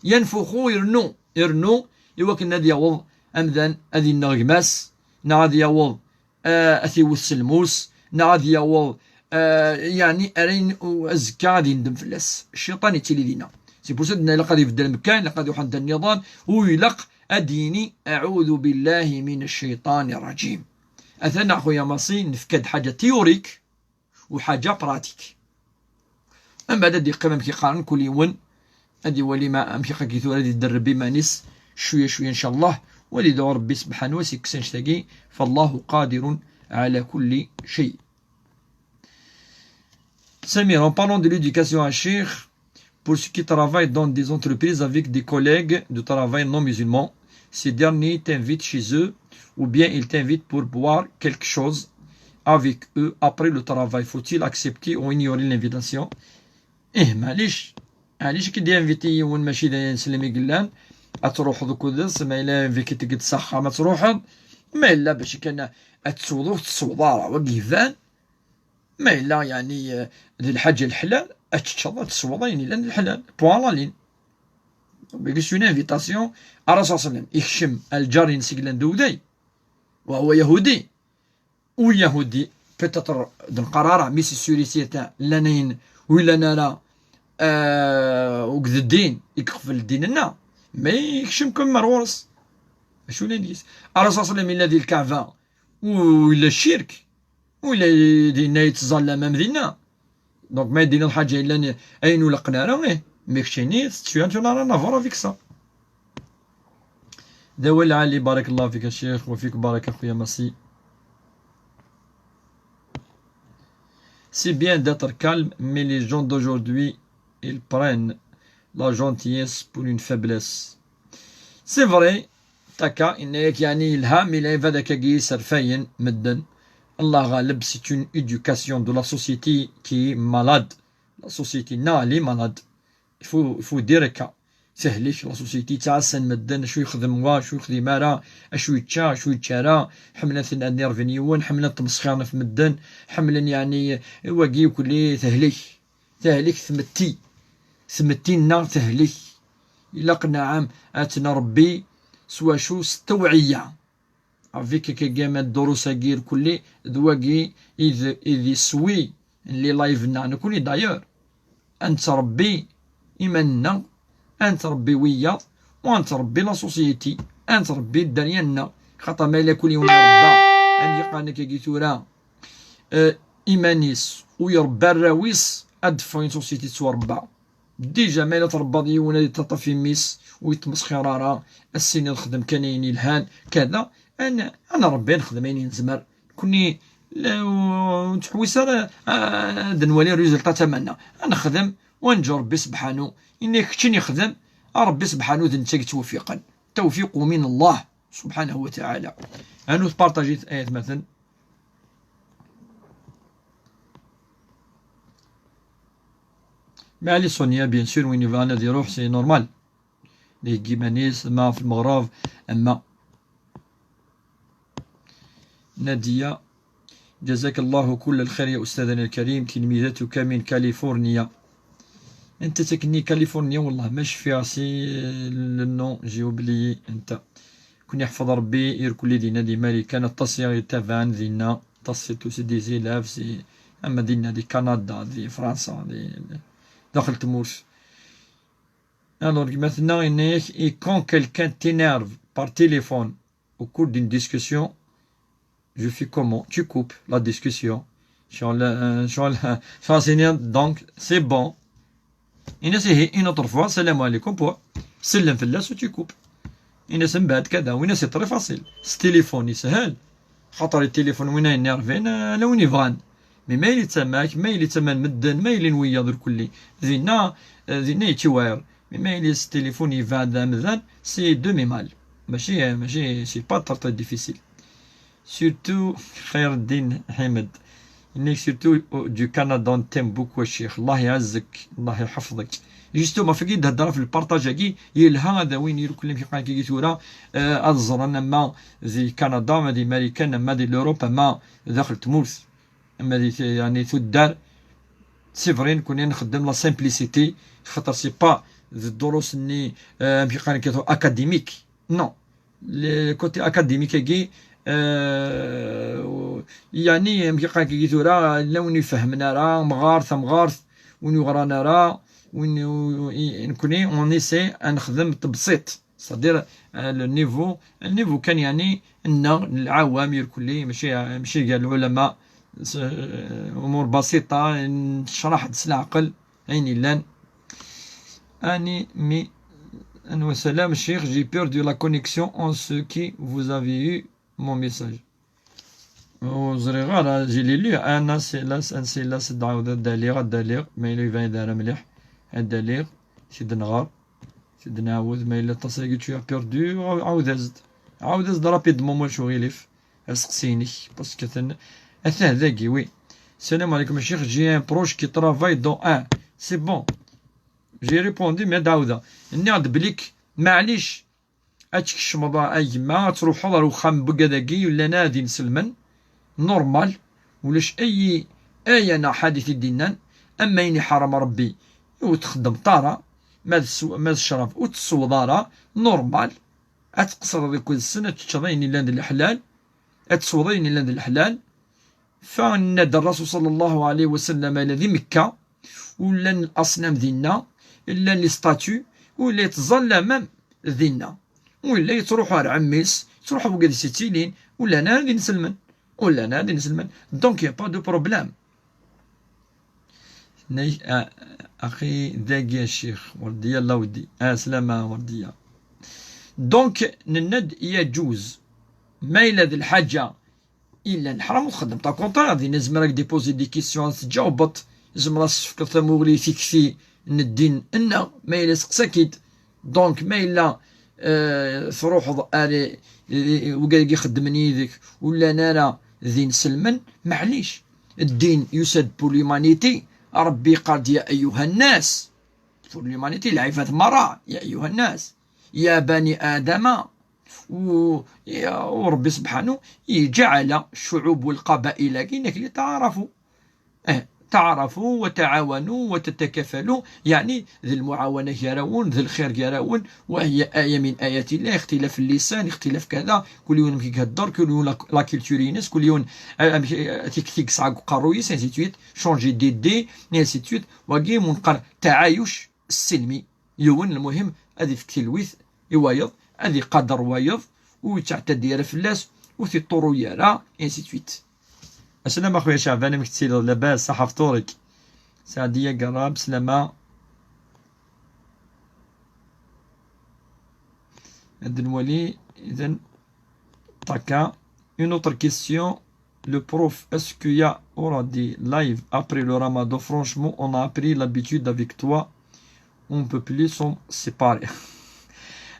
Yanfuxu, irennu, irennu, i wakken ad yaweḍ amdan ad inneɣ gma-s, neɣ ad yaweḍ, eh, ad t-iwet s lmus, neɣ ad yaweḍ, eh, yeɛni ar ayen u-, azekka ad yendem fell-as. Cciṭan yettili dinna. C'est pour ça d-nenna ilaq ad ibeddel amekkan, ilaq ad iruḥ anda nniḍen, u ilaq ad d-yini: "أعوذ بالله من الشيطان الرجيم". Atan a xuya Masi, nefka-d ḥaǧa théorique, u ḥaǧa pratique. Mbeɛd ad d-yeqqim amek i qqaren kul yiwen, ad iwali ma, amek i qqagi tura ad iderreb iman-is cwiya cwiya ncallah, u ad idɛu Rebbi sebḥanu ad s-ikkes annect-agi, فالله قادر على كل شيء. Samir, en parlant de l'éducation, à Cheikh, pour ceux qui travaillent dans des entreprises avec des collègues de travail non musulmans, ces derniers t'invitent chez eux ou bien ils t'invitent pour boire quelque chose avec eux après le travail. Faut-il accepter ou ignorer l'invitation? Eh, maɛlic, maɛlic ki d-inviti yiwen mačči d ayen slem i yellan, ad truḥeḍ ukud-s, ma yella inviti-k-id s axxam ad truḥeḍ, ma yella bac kan ad tesweḍ ur tesweḍ ara, wagi iban, Ma yella, yeɛni, eh, d lḥaǧa leḥlal, ad teččeḍ, ad tesweḍ ayen yellan d leḥlal. Point à la ligne. Donc, c'est une invitation. Ṛṛasul ṣalla Llahu ɛalayhi wa sallam ikcem ar lǧar-ines i yellan d uday. وهو يهودي. U yahudi, peut-être, d nqar ara, mais c'est sûr et certain, llan ayen ur yellan ara, eh, deg ddin, i yeqbel ddin-nneɣ. Mais ikcem kan ar ɣur-s. Acu la yis? Ṛṛasul ṣalla Llahu ɛalayhi wa sallam yella di lkaɛba, u yella ccirk, u yella dinna yettẓallam am dinna. Donc, ma d-tiniḍ ḥaǧa yellan ayen ur laqen ara, ih, mais keččini, tu, tu n'as rien à voir avec ça. D awal lɛali, barakallahu fik a ccix, wa fik baraka a xuya, merci. C'est bien d'être calme, mais les gens d'aujourd'hui, ils prennent la gentillesse pour une faiblesse. C'est vrai, taka, yenna-yak yeɛni yelha, mais lɛibad akkagi sserfayen medden. Allah ɣaleb, c'est une éducation de la société qui est malade. La société-nneɣ, elle est malade. Il faut, il faut dire akka. Tehlek la société, ttɛassan medden, acu yexdem wa, acu yexdim ara, acu yečča, acu yečča ara, ḥemmlen ad ten-, ad nerven yiwen, ḥemmlen ad tmesxiren ɣef medden, ḥemmlen yeɛni, wagi ukli tehlek, tehlek tmetti, tmetti-nneɣ tehlek. Ilaq naɛam ad tt-nrebbi s wacu, s tewɛiya. Avec akkagi ama ddurus-agi irkelli, d wagi i d, i d iswi n les lives-nneɣ nekkni d'ailleurs. Ad nettrebbi iman-nneɣ, ad nettrebbi wiyaḍ, u ad nettrebbi la société, ad nettrebbi dderya-nneɣ. Xaṭer ma yella kul yiwen irebba, amek i qqaren akkagi tura, eh, iman-is, u irebba arraw-is, ad d-teffeɣ une société tettwarebba. Déjà, ma yella tṛebbaḍ yiwen ad yettaṭṭaf i mmi-s, ur yettmesxir ara, ad s-tiniḍ xdem kan ayen yelhan, kada, ad n-, ad nṛebbi, ad nexdem ayen i nezmer. Nekkni, la, ur nettḥewwis ara, a, ad nwali résultat tama-nneɣ. Ad nexdem, u ad neǧǧ Ṛebbi sebḥanu. Yenna-yak keččini xdem, a Ṛebbi sebḥanu d netta i yettweffiqen. التوفيق من الله سبحانه وتعالى. Ad nut partager, ay atmaten. Maɛli Sonia, bien sûr, win yebɣan ad iruḥ, c'est normal. Ad iheggi iman-is, ama ɣef lmeɣreb, ama. Nadia, جزاك الله كل الخير يا أستاذنا الكريم، تلميذتك من كاليفورنيا. أنت تكني كاليفورنيا، والله ما شفيع سي le nom, j'ai oublié. أنت كون يحفظ ربي يركل دينا دي ماريكان، التصير يتابعن دينا، تصير توسي دي زيلاف سي، أما دينا دي كندا، دي فرنسا، دي داخل تمورث. Alors, gma-tneɣ yenna-yak, et quand quelqu'un t'énerve par téléphone au cours d'une discussion, je fais comment? Tu coupes la discussion. Sur le, euh, sur le, sur la signature, donc, c'est bon. Yenna-as ihi, une autre fois, salam alaikum, point. Sellem fell-as, u tu coupes. Yenna-as mbeɛd kada, win-as c'est très facile. S téléphone, yeshel. Xaṭer téléphone, win ay nervin, ala win yebɣan. Mais ma yella yettamen-ak, ma yella yettamen medden, ma yella wiyaḍ irkelli. Dinna, eh, dinna yettiwɛir. Mais ma yella s téléphone yebɛed amdan, c'est demi-mal. Mačči, mačči, c'est pas très, très difficile. Surtout Xayreddin Ḥimed. Yenna-k surtout, oh, du Canada, on t'aime beaucoup a ccix. Allah iɛezzek, Allah iḥefḍek. Justement, fagi d-hedra fi lpartaj-agi, yelha ad awin irkelli amek i qqaren kagi tura, eh, ad ẓren ama di Canada, ama di Marikan, ama di l'Europe, ama daxel tmurt. Ama di t-, yeɛni tuddar, c'est vrai, nekkni nxeddem la simplicité, xaṭer c'est pas d ddurus-nni, euh, amek i qqaren katu, académique. Non. Le côté académique-agi, euh, yeɛni, amek i qqaren kagi tura, llan win ur ifehmen ara, amɣar, tamɣart, win ur yeɣran ara, win ur, i, nekkni, on essaie ad nexdem tebṣiṭ. C'est-à-dire, euh, le niveau, le niveau kan yeɛni, nneɣ, n lɛawam, irkelli, mačči, mačči gar lɛulama, s-, umur basiṭa, necraḥ-d s leɛqel, ayen yellan. Ani mi, anwa salam, ccix, j'ai perdu la connexion en ce qui vous avez eu mon message. Ur ẓriɣ ara, j'ai lu, Anna Silas, Anna Silas, ad d-ɛawdeɣ, ad d-aliɣ, ad d-aliɣ, ma yella iban-d ara mliḥ, ad d-aliɣ, si d-nɣer, si d-nɛawed, ma yella aṭas-agi tu as perdu, ɛawed-as-d, ɛawed-as-d rapidement, ma ulac uɣilif, asteqsi-inek, parce que ten-, atah dagi, oui. Salam alaikum, a ccix, j'ai un proche qui travaille dans un, c'est bon, j'ai répondu, mais ad d-ɛawdeɣ, nniɣ-d belli-k, maɛlic, ad tkecmeḍ a, a gma, ad truḥeḍ ar uxxam n wigad-agi yellan ad inselmen, normal, ulac ayi, aya neɣ ḥadit i d-innan, am ayen iḥeṛṛem Ṛebbi, ur txeddmeḍ ara, ma d ssu-, ma d ccrab ur tessewweḍ ara, normal, ad tqeṣṣreḍ akked-sen, ad teččeḍ ayen yellan d leḥlal, ad tesweḍ ayen yellan d leḥlal, Fa yenna-d Ṛṛasul ṣalla Llahu ɛalayhi wa sallam, ala di Mekka, ur llan laṣnam dinna, llan les statues, ur yella yettẓalla même dinna. Ur yella yettruḥu ar ɛemmi-s, yettruḥu wigad i s-yettilin, ur llan ara d inselmen. Ur llan ara d inselmen. Donc, y a pas de problème. Ney-, a-, axi dagi a ccix, Werdiya Lawdi. A, slama Werdiya. Donc, nenna-d yaǧuz. Ma yella d lḥaǧa yellan ḥram ur txeddmeḍ. Au contraire, din zemreɣ ad k-déposer des questions ad teǧǧawbeḍ. Zemreɣ ad s-tefkeḍ tamuɣli i tikti n ddin-nneɣ, ma yella seqsa-k-id. Donc, ma yella, euh, truḥeḍ ar, euh, wigad i ixeddmen yid-k ur llan ara d inselmen, maɛlic. Ddin yusa-d pour l'humanité. Ṛebbi yeqqar-d: يا أيها الناس. Pour l'humanité, lɛibad merra, يا أيها الناس، يا بني آدم. و، يا، وربي سبحانه يجعل الشعوب والقبائل كي لتعارفوا. إيه، تعارفوا وتعاونوا وتتكافلوا، يعني ذي المعاونة جراون، ذي الخير جراون، وهي آية من آيات الله، اختلاف اللسان، اختلاف كذا، كل يوم كي يهدر، كل يوم لا، لا كولتور ينس، كل يوم، آه، آه، تيك تيك سعق قرويس، ainsi de suite، changer d'idée، ainsi de suite، وكي منقر تعايش السلمي. Yiwen, المهم, ad ifk tilwit i wayeḍ, ad iqader wayeḍ, ur yettɛettadi ara fell-as, ur t-iṭṭuruy ara, et ainsi de suite. Aslama a xuya Ceɛban, amek tettiliḍ? Labas, ṣaḥa fṭur-ik. Sɛdiya Garab, slama. Ad nwali, idan, Taka. Une autre question. Le prof, est-ce qu'il y aura des lives après le ramadan? Franchement, on a pris l'habitude avec toi. On peut plus s'en séparer.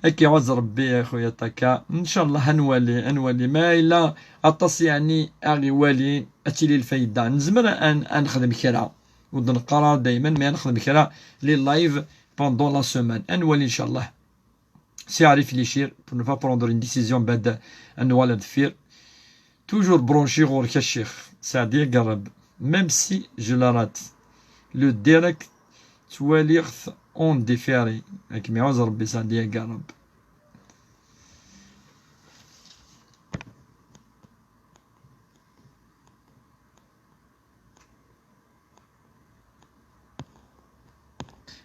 Ad k-iɛuzz Rebbi a xuya Taka. Ncallah ad nwali, ad nwali. Ma yella aṭas yeɛni ad ɣ-iwalin, ad tili lfayda. Nezmer ad, ad nexdem kra. Ur d-neqqar ara daymen, mais ad nexdem kra les lives pendant la semaine. Ad nwali ncallah. C'est à réfléchir pour ne pas prendre une décision بعد أن نوال الدفير. Toujours branché غورك الشيخ سعدي قرب. Même si je la rate, le direct تواليغ en différé. هاك ما يعوز ربي سعدي قرب.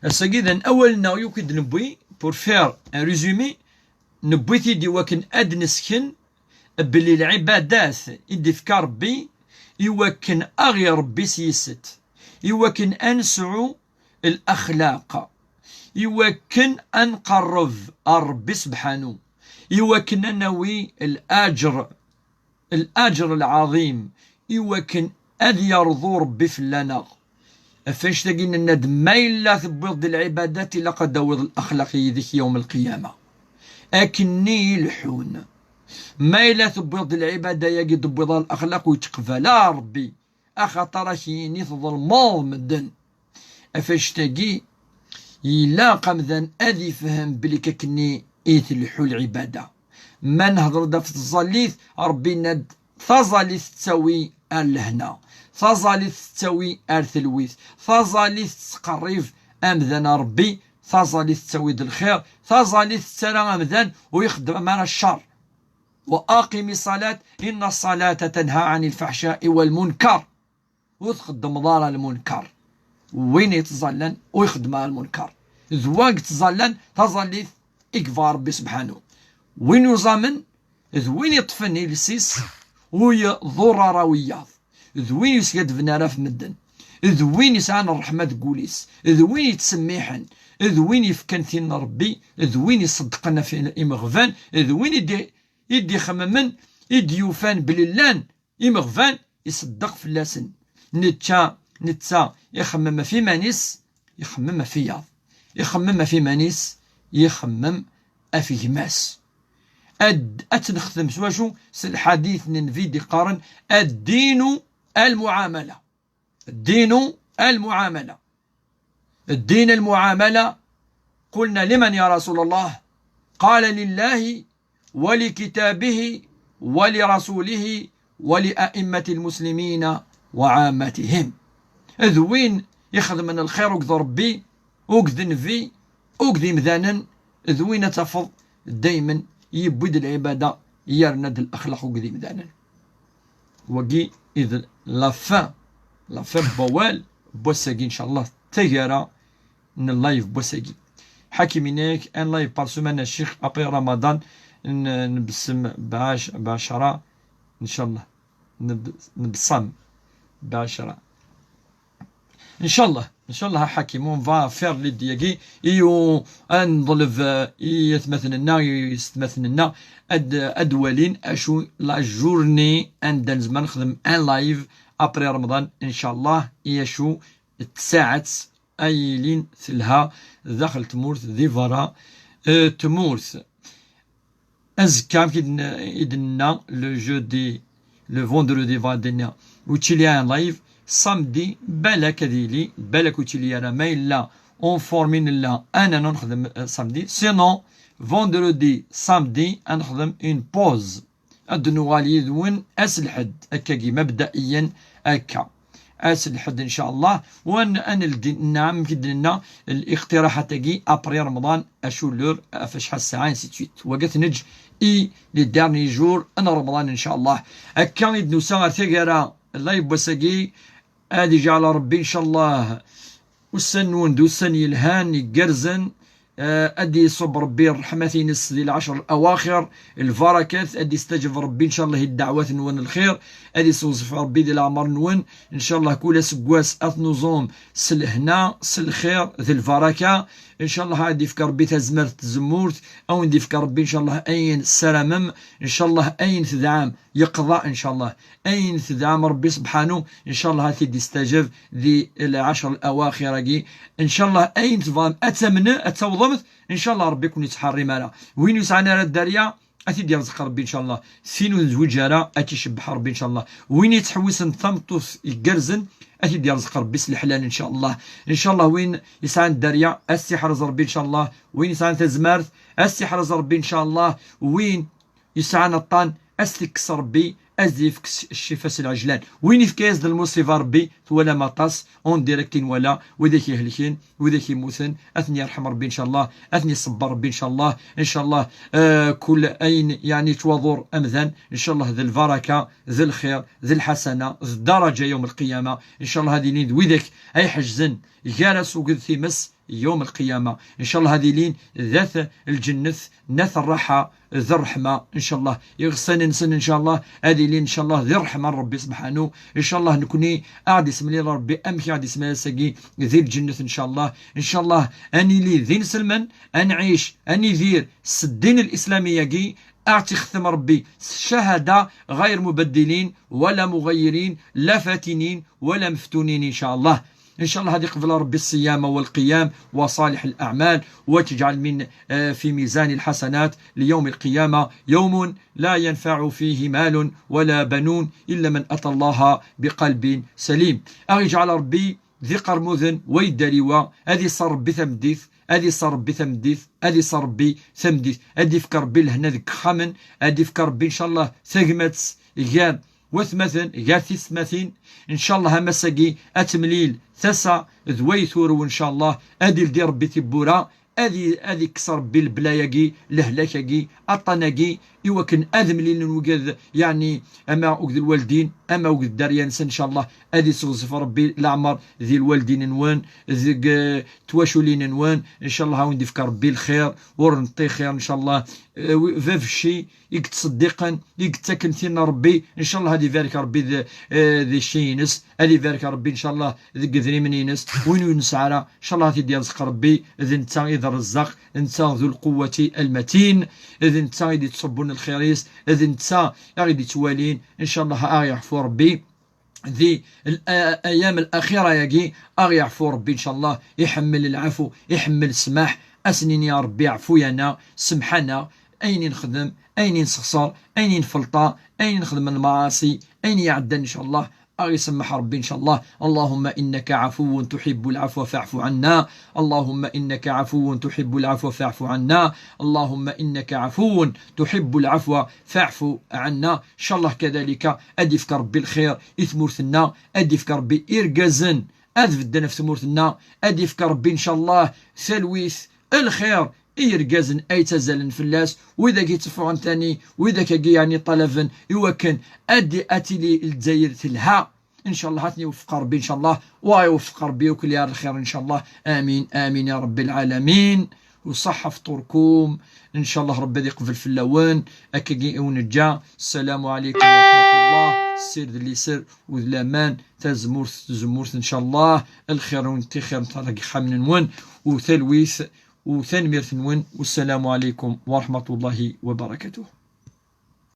Ass-agi d awal-nneɣ yakk i d-newwi, pour faire un résumé, newwi-t-id i wakken ad d-nesken belli lɛibadat i d-ifka Rebbi i wakken ad ɣ-iṛebbi s yis-s, i wakken ad nesɛu laxlaq, i wakken ad nqerreb ar Rebbi sebḥanu, i wakken ad nawi laǧer الأجر العظيم, i wakken ad yerḍu Rebbi fell-aneɣ. Ɣef wannect-agi nenna-d, ma yella tewwiḍ-d lɛibadat, ilaq ad d-tawiḍ laxlaq yid-k yawm lqiyama. Akken-nni i leḥḥun. Ma yella tewwiḍ-d lɛibada-agi, d-tewwiḍ laxlaq, ur yettqbal ara Rebbi, axaṭer ad k-yini tḍelmeḍ medden. Ɣef wannect-agi, ilaq amdan ad ifhem belli akkenni i tleḥḥu lɛibada. Ma nehder-d ɣef tẓallit, Rebbi yenna-d, taẓallit tettawi ar lehna, taẓallit tettawi ar telwit, taẓallit tettqerrib amdan ar Rebbi, taẓallit tettawi-d lxir, taẓallit tettarra amdan ur ixeddem ara ccer. وأقم الصلاة إن الصلاة تنهى عن الفحشاء والمنكر. Ur txeddmeḍ ara lmunkar. Win yettẓallan ur ixeddem ara lmunkar. D wa yettẓallan taẓallit i yebɣa Rebbi sebḥanu. Win yuẓamen d win yeṭṭfen iles-is ur iḍur ara wiyaḍ. D win yeskadben ara ɣef medden. D win yesɛan ṛṛeḥma deg wul-is. D win yettsemmiḥen. D win yefkan tin n Rebbi. D win iṣeddqen ɣef imeɣban. D win i d-, i d-ixemmen, i d-yufan belli llan imeɣban, iṣeddeq fell-asen. Netta, netta ixemmem ɣef iman-is, ixemmem ɣef wiyaḍ. Ixemmem ɣef iman-is, ixemmem ɣef gma-s. Ad, ad tt-nexdem s wacu? S lḥadit n Nnbi d-iqqaren: الدين المعاملة. الدين المعاملة. الدين المعاملة. قلنا: لمن يا رسول الله؟ قال: لله ولكتابه ولرسوله ولأئمة المسلمين وعامتهم. D win ixedmen lxir akked Rebbi, akked Nnbi, akked imdanen, d win ad tafeḍ daymen yewwi-d lɛibada, yerna-d laxlaq akked imdanen. Wagi i d la fin, la fin n wawal n wass-agi, ncallah, taggara n live n wass-agi. Ḥakim yenna-yak: un live par semaine a ccix, après Ramadan, n-, nbessem bɛac-, bɛecra, ncallah. Neb-, nebṣam bɛecra. Ncallah. Inchallah, Hakim, on va faire les diagis. Et on, ad neḍleb, euh, i atmaten-nneɣ, i yessetmaten-nneɣ, ad, ad walin acu la journée anda nezmer nexdem un live après Ramadan, inchallah, i acu tsaɛet ay yilin telha daxel tmurt, di berra, euh, tmurt. Azekka, amek i d-n-, i d-nenna, le jeudi, le vendredi, va d-nna, ur ttili un live. Samedi, balak ad yili, balak ur ttili ara, ma yella on forme i nella, ad nernu nexdem, euh, samedi. Sinon, vendredi, samedi, ad nexdem une pause. Ad d-nuɣal yid-wen ass lḥedd, akkagi, mabda'iyan, akka. Ass lḥedd, inchallah, wan-, ad neldi, nnaɛam, amek i d-nenna, liqtiraḥat-agi, après Ramadan, acu l'heure, ɣef acḥal ssaɛa, ainsi de suite. Wagi ad t-neǧǧ i les derniers jours n Ramadan, inchallah. Akka i d-nusa ɣer taggara, live n wass-agi, ad iǧɛel Rebbi, inchallah, ussan-nwen d ussan yelhan, igerrzen, eh, ad d-iṣubb Rebbi ṛṛeḥmat-ines di lɛecr awaxir, lbarakat, ad d-istaǧeb Rebbi, inchallah, i ddeɛwat-nwen lxir, ad iseɣzef Rebbi di leɛmer-nwen, inchallah, kul aseggas ad tnuẓum s lehna, s lxir, d lbaraka, inchallah, ad d-ifk Rebbi tazmert d tzemmurt, ad wen-d-ifk Rebbi, inchallah, ayen tessaramem, inchallah, ayen tedɛam, yeqḍa, inchallah. Ayen tedɛam Rebbi subḥanu, inchallah, ad t-id-istaǧeb di lɛecr awaxir-agi. Inchallah, ayen tebɣam ad tamnem, ad tawḍem, inchallah, Rebbi ur ken-ittḥerrim ara. Win ur yesɛan ara dderya, ad t-id-yerẓeq Rebbi, inchallah. Tin ur nezwiǧ ara, ad tt-icebbeḥ Rebbi, inchallah. Win yettḥewwisen d tameṭṭut igerrzen, ad t-id-yerẓeq Rebbi s leḥlal, inchallah. Inchallah, win yesɛan dderya, ad s-iḥrez Rebbi, inchallah. Win yesɛan tazmert, ad s-iḥrez Rebbi, inchallah. Win yesɛan aṭṭan, ad s-t-ikkes Rebbi, ad s-d-yefk s-, ccifa s lɛejlan. Win yefka-yas-d lmuṣiba Rebbi, twalam aṭas, en direct i nwala, widak ihelken, widak immuten, ad ten-yerḥem Rebbi, inchallah, ad ten-iṣebber Rebbi, inchallah, inchallah, eh, kul ayen, yeɛni, yettwaḍur amdan, inchallah, d lbaraka, d lxir, d lḥasana, d ddaraǧa yawm lqiyama, inchallah, ad ilin d widak ay ḥejzen gar-as uged times, yawm lqiyama. Inchallah ad ilin dat lǧennet, dat rraḥa, d rreḥma, inchallah. Iɣsan-nsen, inchallah, ad ilin, inchallah, di rreḥma n Rebbi subḥanu. Inchallah, nekni, ad ɣ-d-isemlil Rebbi amek i ɣ-d-isemlil ass-agi di lǧennet, inchallah. Inchallah, ad nili d inselmen, ad nɛic, ad nidir s ddin l-islami-agi, ad ɣ-tt-ixtem Rebbi s ccahada, ɣayr mubaddilin, wala muɣayyirin, la fatinin, wala meftunin, inchallah. إن شاء الله هذه قبل ربي الصيام والقيام وصالح الأعمال، وتجعل من، آه، في ميزان الحسنات ليوم القيامة، يوم لا ينفع فيه مال ولا بنون إلا من أتى الله بقلب سليم. Ad ɣ-iǧɛel Ṛebbi d iqermuden wa yedder i wa, ad iṣer Ṛebbi tameddit, ad iṣer Ṛebbi tameddit, ad iṣer Ṛebbi tameddit. Ad ifk Ṛebbi lehna deg ixxamen, ad ifk Ṛebbi, إن شاء الله, tagmat gar watmaten, gar tisetmatin, ncallah, a mass-agi ad temlil tasa d way turew, ncallah, ad ildi Ṛebbi tibbura, ad i-, ad ikkes Ṛebbi lebla-agi, lehlak-agi, aṭṭan-agi, i wakken ad mlilen wigad, yeɛni, ama uged lwaldin, ama uged dderya-nsen, ncallah, ad iseɣzef Ṛebbi leɛmer di lwaldin-nwen, deg, eh, twaculin-nwen, ncallah, ad wen-d-ifk Ṛebbi lxir, ur neṭṭixir, ncallah, eh, wi-, bab cci, i yettṣeddiqen, i yettaken tin n Ṛebbi, ncallah ad ibarek Ṛebbi d, eh, di cci-ines, ad ibarek Ṛebbi, ncallah, deg idrimen-ines, win ur nesɛi ara, ncallah ad t-id-yerẓeq Ṛebbi, d netta i d Ṛezzaq, netta d Lquwwati Lmatin, d netta i d-ittṣubbun lxir-is, d netta i ɣ-d-ittwalin, ncallah ad ɣ-yeɛfu Ṛebbi. Di l-, a-, ayam l-axira-agi, a ɣ-yeɛfu Ṛebbi, ncallah, iḥemmel lɛafu, iḥemmel ssmaḥ, a s-nini a Ṛebbi ɛfu-yaneɣ, semḥ-aneɣ, ayen i nexdem, ayen i nesxeṣer, ayen i nfelṭa, ayen i nexdem n lmaɛaṣi, ayen i iɛeddan, ncallah, a ɣ-isemmeḥ Ṛebbi, ncallah. اللهم إنك عفو تحب العفو فاعف عنا. اللهم إنك عفو تحب العفو فاعف عنا. اللهم إنك عفو تحب العفو فاعف عنا. Ncallah, kadalika, ad ifk Ṛebbi lxir i tmurt-nneɣ, ad ifk Ṛebbi irgazen ad bedden ɣef tmurt-nneɣ, ad ifk Ṛebbi, ncallah, talwit, lxir i yirgazen ay ttazzalen fell-as, widak yetteffɣen tani, widak-agi, yeɛni, ṭalaben i wakken ad di-, ad tili Lezzayer telha. Ncallah, ad ten-iweffeq Ṛebbi, ncallah, wa iweffeq Ṛebbi akk li ar lxir, ncallah. Amin, amin, ya Ṛebbi lɛalamin. وصح فطوركم. إن شاء الله Ṛebbi ad iqbel fell-awen. Akkagi i wen-neǧǧa. السلام عليكم ورحمة الله. ssired n liser u d laman, tazemmurt s tzemmurt, ncallah, lxir-nwen d tixir n tixxamin-nwen, u talwit, u tanemmirt-nwen. Wassalamu ɛalaykum wa raḥmatullahi wa barakatuh.